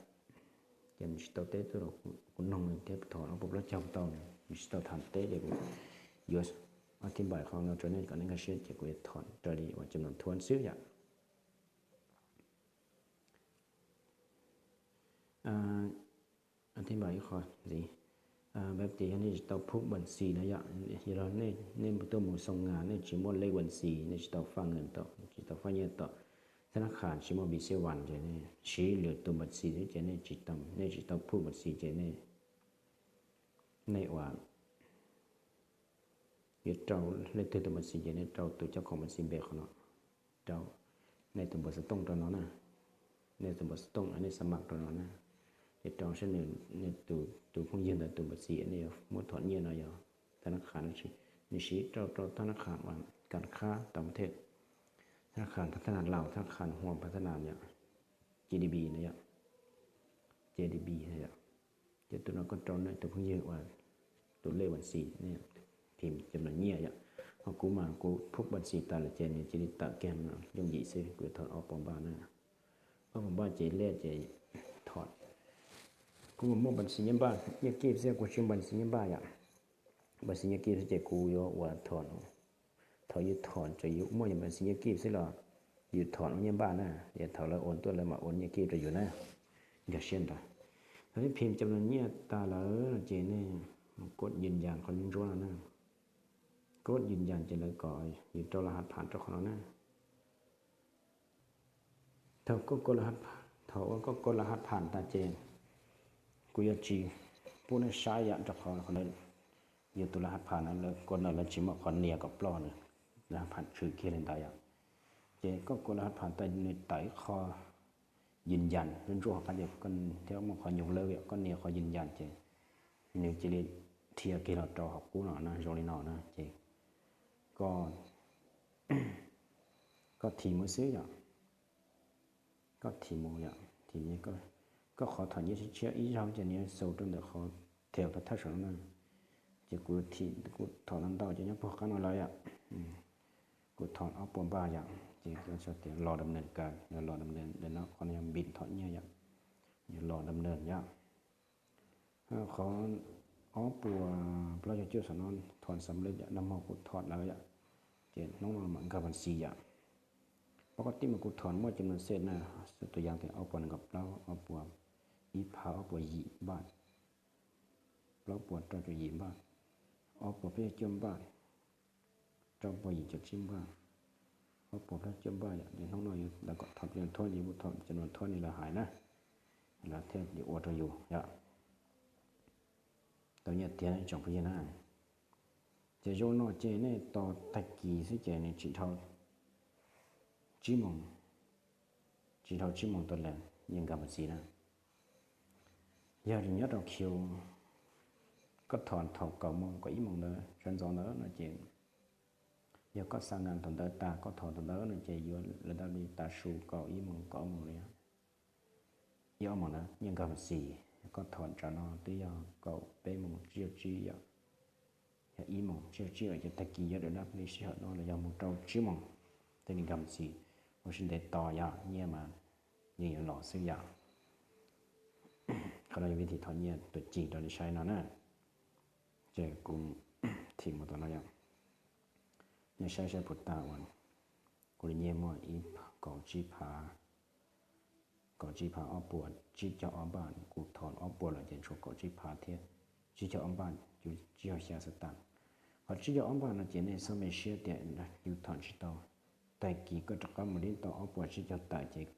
Ces nws tsis tau teb tuaj rau kuv noog thiab thom ob puas plaub caug tau, nws tsis tau tham teb ces kuv yuav ob thib npais qhov no rau nej kom nej nkag siab ces kuv yuav thom raws li uas cov no thuab xwb yom. Thib npais ib qho ntxiv, pab tias yog nej tsis tau phub npam xis na yom, yog los nej tuaj mus xoo nga nej tsis muaj lej npam xis, nej tsis tau faj nyiaj tom, tsis tau faj nyiaj tom thab na khas, tsis muaj npe xab vas ces nej siv lwm tus npam xis xwb ces nej tsis tau, nej tsis tau phub npam xis ces nej, nej ua yuav rau leej twg tus npam xis ces nej rau tus coj khoom npam xis npe qhov no, rau nej tus npawb xov tooj rau no na, nej tus npawb xov tooj nej xa mam rau no na, ces rau saib nws, nej tus phooj ywg ntawd tus npam xis nej yuav muab thom nyiaj no yog thab na khas no tsis, nws siv rau rau thab na khas uas kas khab tau thiab, thab na khas thab na laus, thab na khas huam thab na yom, J D B no yom, J D B no yom. Ces tus no koj rau nej tus phooj ywg uas tus lej npam xis, phim cov no nyiaj yom. Ho kuv mas kuv phub npam xis tas lawm ces nws cia li tawm kiag yooj yim xwb, kuv yuav thom ob puas npaj na. Ob puas npaj ces lej ces thom, kuv mus muaj npam xis nyiaj npaj, nyiaj kij xwb, kuv tsis muaj npam xis nyiaj npaj yom. Npam xis nyiaj kij xwb ces kuv yuav ua thom, thaum yus thom ces yus muaj yus npam xis nyiaj kij xwb los yus thom ua nyiaj npaj na, es thaum lawv ua tuaj lawv mam ua nyiaj kij rau yus na. Nkag siab ntawd. Thaum nej phim cov no nyiaj tas lawm no ces nej mus kod yws yas qhov ntsuab no na, kod yws yas ces lawv kom yus rau laj has pham rau qhov no na. Thaum koj kod, thaum uas koj kod laj has pham tas ces kuv yuav tsis pub nej saib yam rau qhov yus tus laj has pham na, lawv kod no lawv tsis muaj qhov nias kom ploj na, laj has pham tshwm kiag li ntawd yom. Ces koj kod laj has pham tas nws tawm ib qho yws yas ntsuab ntsuab hauv qab ces thiab muaj qhov nyuj lawb yom, koj nias qhov yws yas ces nws cia li dhia kiag los rau hauv qub no na, zoo li no na ces koj, koj thim mus xwb yom. Koj thim mus yom, thim, koj qhov thom nyiaj tshiab tshiab ib zaug ces nws yuav xaus rau ntawm qhov thim rau thaj saum no na. Ces kuv thim, kuv thom ntau ntau ces nyob puag qab no lawm yom. Kuv thom ob puas npaj yom, ces tias los dam nis kas, los dam nis no, qhov no yog npis thom nyiaj yom, yog los dam nis yom. Qhov ob puas plaub caug cuaj saum no thom xam lej yom, nag hmo kuv thom lawm yom, ces hnub no mam nkag npam xis yom. Pab koj tij mas kuv thom muaj cov npam xis na, tus yam tias ob puas nees nkaum plaub, ob puas ib phav, ob puas yim npaj, plaub puas rau caum yim npaj, ob puas peb caug cuaj npaj, rau puas yim caum tsib npaj, ob puas plaub caug cuaj npaj yom. Ces hnub no yus lawv kom thom cov no thuab ces kuv thom cov no thuab li lawv hais na, lawv thiaj li ua rau yus yom. Tau nyiaj tiag ib tsoom phooj ywg na. Ces zoo no ces nej tos tag kis xwb ces nws tsis dhau tsib moos, tsis dhau tsib moos tau lawm yeej nkag npam xis na. Yog nyob rau khiv, koj thom thaum kaum moos kaum ib moos ntawd sawv ntxov ntawd no ces, yog koj xa nkas thaum ntawd tas koj thom thaum ntawd no ces yuav lawv dab li tav su kaum ib moos kaum ob moos li, ib ob moos ntawd yeej nkag npam xis. Koj thom tsam no twb yog kaum peb moos tsib caug tsib yom, yog ib moos tsib caug tsib yom, ces tag kis yuav dam dab li sij hawm no los yog mus rau tsib moos thiaj li nkag npam xis. Ua siab ntev tos yom, nyiaj mas yeej yuav los xwb yom. Qhov no yog vim thim thom nyiaj tuam cim rau nej saib no na. Ces kuv thim mus tom no yom, nej saib saib puas tag uas kuv li nyiaj muaj ib kaum tsib phav, kaum tsib phav ob puas tsib caug ob npaj, kuv thom ob puas lawm ces tshuav kaum tsib phav thiab tsib caug ob npaj, tsib caug xya xwb tas. Qhov tsib caug ob npaj no ces nej txhob me siab tias yus thom tsis tau, tag kis koj rov qab mus lib tau ob puas tsib caug tawm ces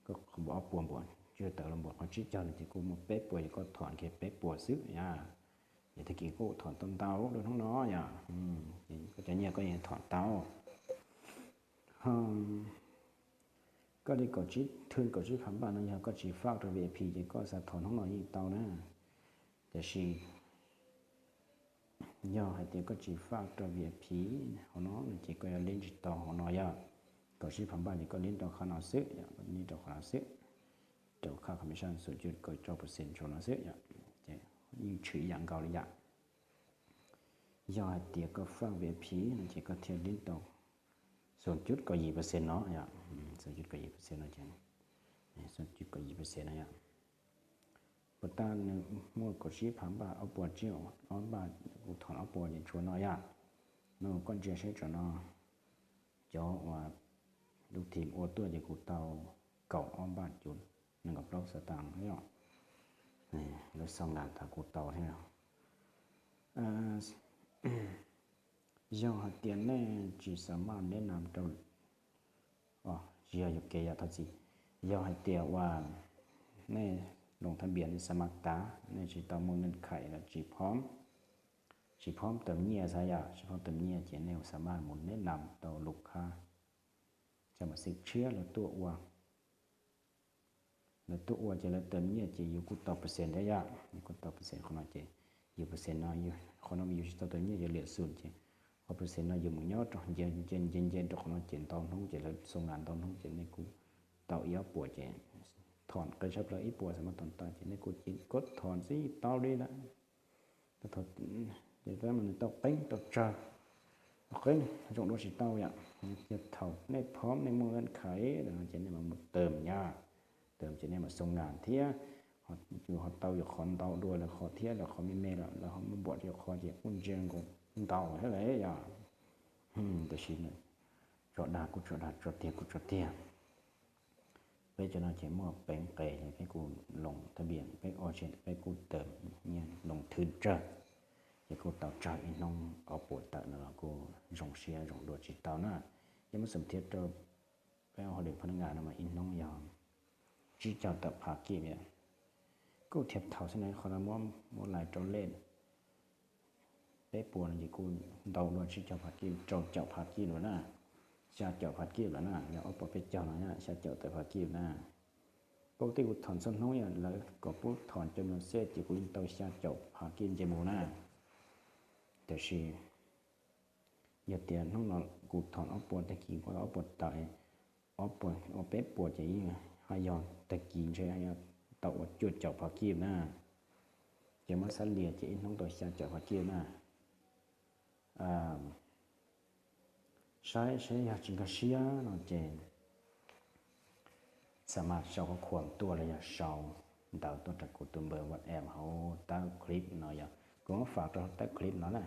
koj ob puas npaum tsib caug tawm los npaum, qhov tsib caug no ces kuj muaj peb puas, ces koj thom kiag peb puas xwb na. Ces tag kis kuj thom tau ntau rau hnub no yom, koj cov nyiaj koj yeej thom tau. Koj li kaum tsib, thwj kaum tsib phav npaj no yog koj tsis faj rau V I P ces koj xav thov hnub no yeej tau na. Tiam sis yog hais tias koj tsis faj rau V I P hauv no no ces koj yuav liab tsis tau hauv no yog kaum tsib phav npaj ces koj liab rau qhov no xwb, liab rau qhov no xwb, rau qhov commission xoom cuj kaum rau percent rau no xwb yom. Ces yeej tshwm ib yam nkaus li yom. Yog hais tias koj faj V I P no ces koj thiaj liab tau xoom cuj kaum yim percent no yom, xoom cuj kaum yim percent no ces, xoom cuj kaum yim percent no yom. Puas tas nws muaj kaum tsib phav npaj, ob puas tsib, ob npaj, kuv thom ob puas ces tshuav no yom. No koj ntsia saib tsam no, cov uas lub team ua tuaj ces kuv tau kaum ob npaj cuv nees nkaum plaub xav tas yom. Lawv xoo nas tas kuv tau thiab. Yog hais tias nej tsis xav maj neb nam rau, tsis yog yuam kev yom, thov txim. Yog hais tias uas nej loos thab npias nej xav maj tas, nej tsis tau muaj nkeej khais los tsis phob, tsis phob tawm nyiaj xav yom, tsis phob tawm nyiaj ces nej xav maj mus neb nam tau lus khab, tsa mam xib tshiab lawv tuaj ua. Lawv tuaj ua ces lawv tawm nyiaj ces yus kuj tau percent thiab yom, yus kuj tau percent qhov no ces, yus percent no, qhov no yus tsis tau tawm nyiaj yus liam xum ces qhov percent no yus mus nyob rau nce nce nce nce rau qhov no ces ntau hnub ces lawv xoo nas ntau hnub ces nej kuj tau ib ob puas ces thom qe tshaj plaws ib puas xav mas thom tas ces nej kuj cia li kov thom xwb tau li lawm. Ces nws tau qeeb tau tsawg, tau qeeb zoo dua tsis tau yom. Ces thaum nej phob nej muaj nkeej khais no ces nej mam mus tawm yom, tawm ces nej mam xoo nas thiab, yus ho tau yus qhov ntau dua lawv qhov thiab, lawv qhov me me lawm lawv ho muab npuam rau yus qhov ces kuj ntsia nkaus ntau thiab lawm yom. Tiam sis tso dag kuj tso dag, tso tiag kuj tso tiag. Peb cov no ces muaj peev qes ces peb kuj loos thab npias, peb ua tseem peb kuj tawm nyiaj loos thwj tsawg, ces kuj tau tsawg ib hnub ob puas tawm no los kuj zoo siab zoo dua tsis tau na. Yog muab xum thiab rau peb ua hauj lwm phab nab ngas no mas ib hnub yog tsib caug tawm phav kij yom. Kuj thiaj thaum xwb no qhov no muab lais rau lej peb puas no ces kuj ntau dua tsib caug phav kij, rau caum phav kij lawm na, xya caum phav kij lawm na, yog ob puas peb caug no xya caum tawm phav kij na. Pab tej kuv thom txhua hnub yom, lawv kom pub thom cov mos xej ces kuv yeej tau xya caum phav kij nce mus na. Tiam sis yog tias hnub no kuv thom ob puas tag kis, ob puas tawm, ob puas ua peb puas ces yeej haj yog tag kis ntshe yog tau ua cuaj caum phav kij na. Ces muab xab lias ces ib hnub tau xya caum phav kij na. Saib saib yog tsis nkag siab no ces xam mas sau qhov khuam tuaj los yog sau ntawv tuaj rau kuv tus npawb WhatsApp hauv tawb clip no yom. Kuv muab fam rau hauv tawb clip no na.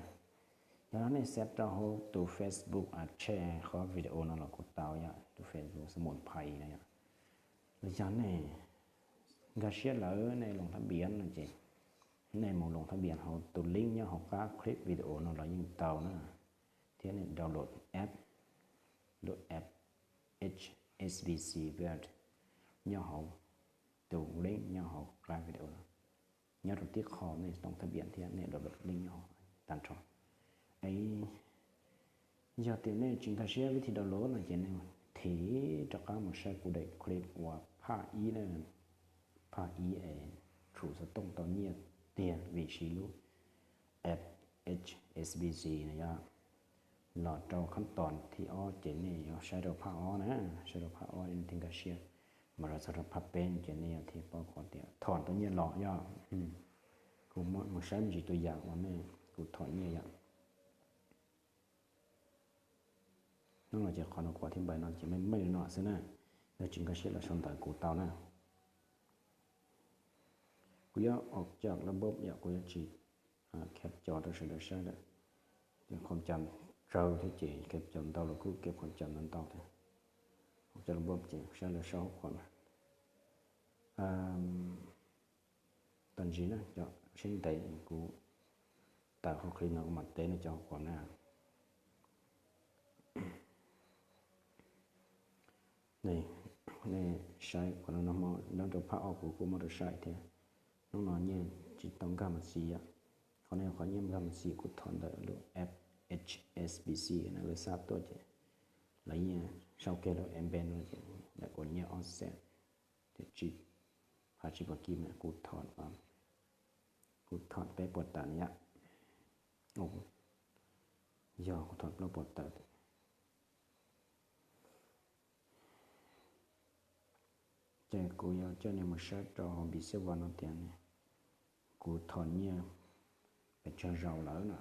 Yog no nej xa rau hauv tus Facebook a tshe qhov video no los kuj tau yom, tus Facebook Xamuas Phais no yom. Los yog nej nkag siab lawm nej loos thab npias no ces nej mus loos thab npias hauv tus link nyob hauv qab clip video no los yeej tau na. Thiab nej download app, lub app H S B C Vault nyob hauv tus link nyob hauv qab video no. Nyob rau tib qho nej loos thab npias thiab nej download link nyob hauv tag nrho. Es yog tias nej tsis nkag siab vib thij download no ces nej thim rov qab mus saib kuv daim clip uas phaj ib na, phaj ib es tshum xov tooj tau nyiaj tiag vim siv lub app H S B C no yom. Los rau khab toos thib ob ces nej yuav saib rau phaj ob na, saib rau phaj ob nej thiaj nkag siab. Mas los txog rau phaj peb ces nej yuav thiaj paub qhov tias thom tau nyiaj los yom. Kuv muab mus saib me ntsis tus yam uas nej kuv thom nyiaj yom. Hnub no ces qhov no kuv thiaj npais no ces meej meej no xwb na. Yog tsis nkag siab los sau ntawv kuv tau na. Kuv yuav ua cov lab npob yom, kuv yuav tsis khab cov rau sawv daws saib lawm. Qhov cas tsawg thiab ces khab cov ntau los kuj kev qhov cas ntau ntau thiab. Ua cov lab npob ces saib lawv sau hauv qhov na. Tag ntsib na cov seb ntev kuv tawm hauv clip no kuv mam teb nej cov hauv qhov na. Nej saib qhov no nyob rau phaj ob kuv kuj muab rau saib thiab. Hnub no nyiaj tsis tau nkag mas xis yom. Qhov no qhov nyiaj nkag mas xis kuv thom ntawm lub app H S B C no lawv xa tuaj ces lawv yeej sau kiag lub embed no ces Yog kuv nyiaj ob xees thiab tsib phav tsib puas kib na, kuv thom, kuv thom peb puas tawm na yom. Yog kuv thom plaub puas tawm. Ces kuv yuav coj nej mus saib rau hauv npis xab vas no tias kuv thom nyiaj pes tsawg zaus lawm na.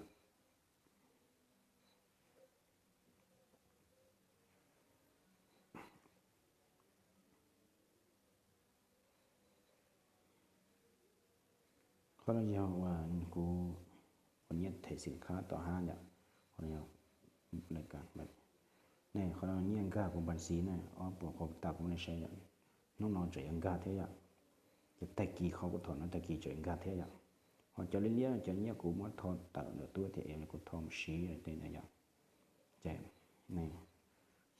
Qhov no yog uas kuv ua nyiaj them xim khab tom hab yom. Qhov no, qhov no nyiaj nkag kuv npas xiv na, ob puas qhov tas kuv nej saib yom. Hnub no tseem yuav nkag thiab yom. Ces tag kis qhov kuv thom no tag kis tseem nkag thiab yom. Ho cov liab liab cov nyiaj kuv muab tho tawm ntawm tub tias es kuv tho mus siv tej ntawd yom. Ces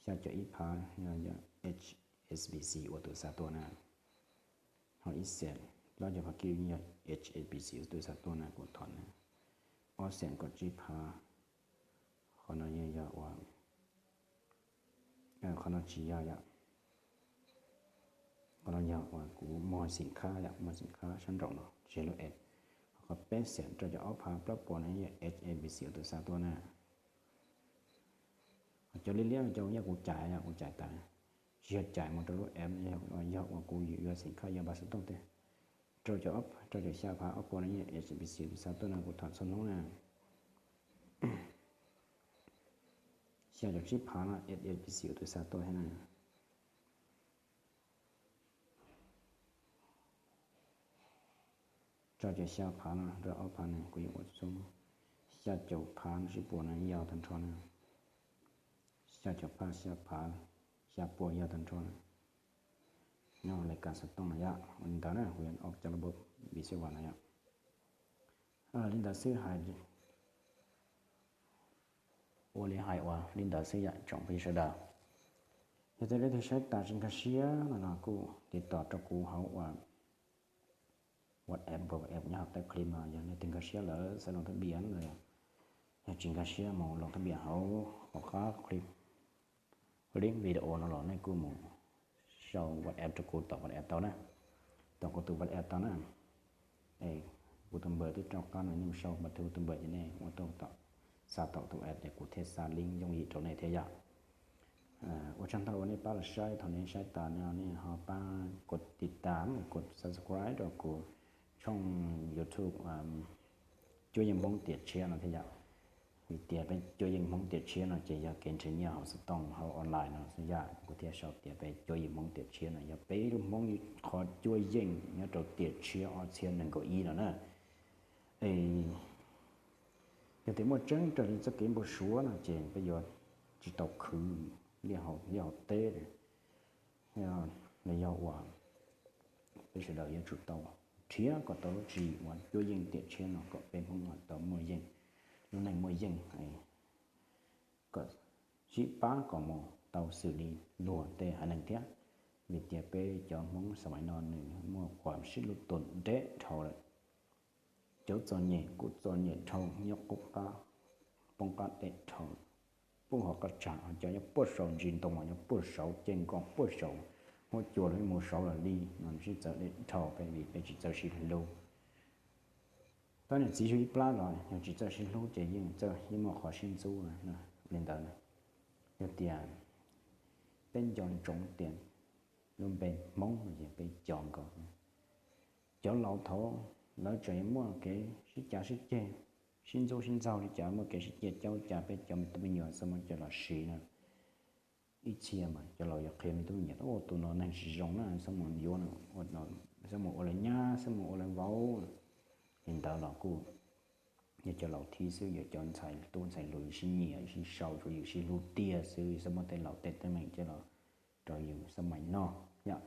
xya caum ib phav yog H S B C ua tus xa tuaj na. Ho ib xees plaub caug phav kib yog H S B C ua tus xa tuaj na, kuv thom na. Ob xees kaum tsib phav, qhov no yog, yog ua, qhov no tsis yog yom. Qhov no yog uas kuv muag xim khab yom, muag xim khab sab nraum no tsis yog lub app. Qhov peb xees rau caum ob phav plaub puas no yog H S B C ua tus xa tuaj na. Cov liab liab cov nyiaj kuv cais yom, kuv cais tas, tsis yog cais mus rau lub app, yog uas kuv yuav xim khab yuav npas xov tooj tej. Rau caum, rau caum xya phav ob puas no yog H S B C ua tus xa tuaj na, kuv thom txhua hnub na. Xya caum tsib phav no H S B C ua tus xa tuaj thiab na. Rau caum xya phav no rau ob phav no kuv yuav ua txhua hnub. Xya caum phav no tsib puas no yog tag nrho na. Xya caum phav xya phav, xya puas yog tag nrho na. Nyob laj kas xov tooj no yom, ua li ntawd na, kuv yuav ob cov lub npis xab vas no yom. Li ntawd xwb hais, ua li hais ua li ntawd xwb yom tsoom phooj ywg sawv daws. Yog tias leej twg saib tas tsis nkag siab no los kuj tiv tauj rau kuv hauv uas WhatsApp, WhatsApp nyob hauv tag clip no, yog leej twg nkag siab lawm xav los thab npias no, yog tsis nkag siab mus los thab npias hauv qab clip, link video no los nej kuj mus sau WhatsApp rau kuv tom WhatsApp tau na, tom kuv tus WhatsApp tau na. Es kuv tus npawb twb rau qab no, nej mus sau npawb, tus npawb ces nej ua tau tom, xa tom tus app ces kuv thiaj xa link yooj yim rau nej thiab yom. Ua tsaug ntau uas nej pab los saib, thaum nej saib tas no nej ho pab kov tiv tas, kov subscribe rau kuv tshooj YouTube Cuab Yeej Hmoob Tiam Tshiab no thiab yom. Vim tias peb cuab yeej Hmoob tiam tshiab no ces yog kev nrhiav nyiaj hauv xov tooj hauv online no xwb yom, kuv thiaj sau tias peb cuab yeej Hmoob tiam tshiab no yog peb lub Hmoob qhov cuab yeej nyob rau tiam tshiab ob txhiab nees nkaum ib no na. Es yog tias muaj tseeb raws li txoj kev npau suav no ces peb yuav tsis tau khwv liaj hauv teb, los yog uas peb sawv daws yuav tsum tau nrhiav kom tau lub tswv yim uas cuab yeej tiam tshiab no kom peb Hmoob tau muaj yeej, lub neej muaj yeej, kom sib pab kom mus tau xws li luag tej haiv neeg thiab. Vim tias peb cov Hmoob xav maim no nws muaj quas sib hlub tuaj ntev dhau lawm. Cov txom nyem kuj txom nyem dhau, nyob qub qab poob qab deb dhau, puag hauv qab tsag, cov nyob puag saud ntsis ntoo los nyob puag saud, caij nkoos puag saud, huab cua los mus saud los li no, sib txawv deb dhau peb vim peb tsis txawj sib hlub. Tab niam txiv yug ib plab los yog tsis txawj sib hlub ces yeej txawj yeej muaj qhov sib ntxub li ntawd na. Yog tias peb nco ntsoov tias lub npe Hmoob no ces peb co nkaus. Cov laus thaud lawv tseem yuav muaj kev sib cav sib ceg, sib ntxub sib ntxaug li cas, muaj kev sib cav caub li cas, peb cov me tub me nyuam xav muab coj los siv no, ib txhia mas cov laus yuav qhia me tub me nyuam, tus no neeg tsis zoo na, xav mus yuav, xav mus ua lawv nyab, xav mus ua lawv vauv. Li ntawd los kuj yog cov laus thib xwb, yog cov ntxhais tub ntxhais hluas sib nyiam sib sau, tsuas yus sib hlub tiag xwb, xav muab tej laus tej teeb meem coj los rau yus xab mais noj yom.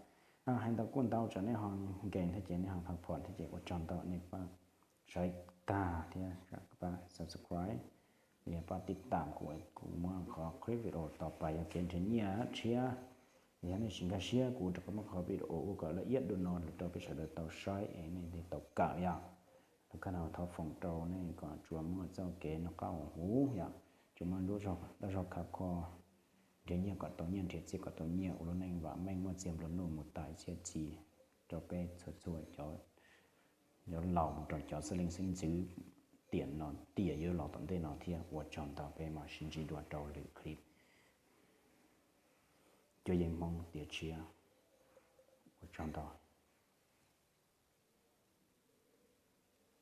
Hais ntau kuj ntau, tsam nej ho nkees thiab ces nej ho pha phom thiab ces ua tsaug ntau nej pab saib tag thiab pab subscribe, los yog pab tiv tam kuv, kuv muab qhov clip video tom pas yog kev nrhiav nyiaj tshiab. Yog nej tsis nkag siab kuv rov qab muab qhov video ua kom lawv iab dua no rau peb sawv daws tau saib es nej thiaj tau kawm yom. Lub kab no thov foom rau nej kom tsuas muaj txoj kev noj qab haus huv yom, tsuas muaj lub dag zog khav kho nrhiav nyiaj kom tau nyiaj, nrhiav txiaj kom tau nyiaj, ua lub neej vam meej muaj txiag nplua nuj mus tas ib txhiab txhis rau peb txhua txhua cov, cov laus mus rau cov xeeb leej xeeb ntxwv tiam no tiam yuav los tom ntej no thiab. Ua tsaug ntau, peb mam sib ntsib dua rau lwm clip. Cuab yeej Hmoob tiam tshiab, ua tsaug ntau.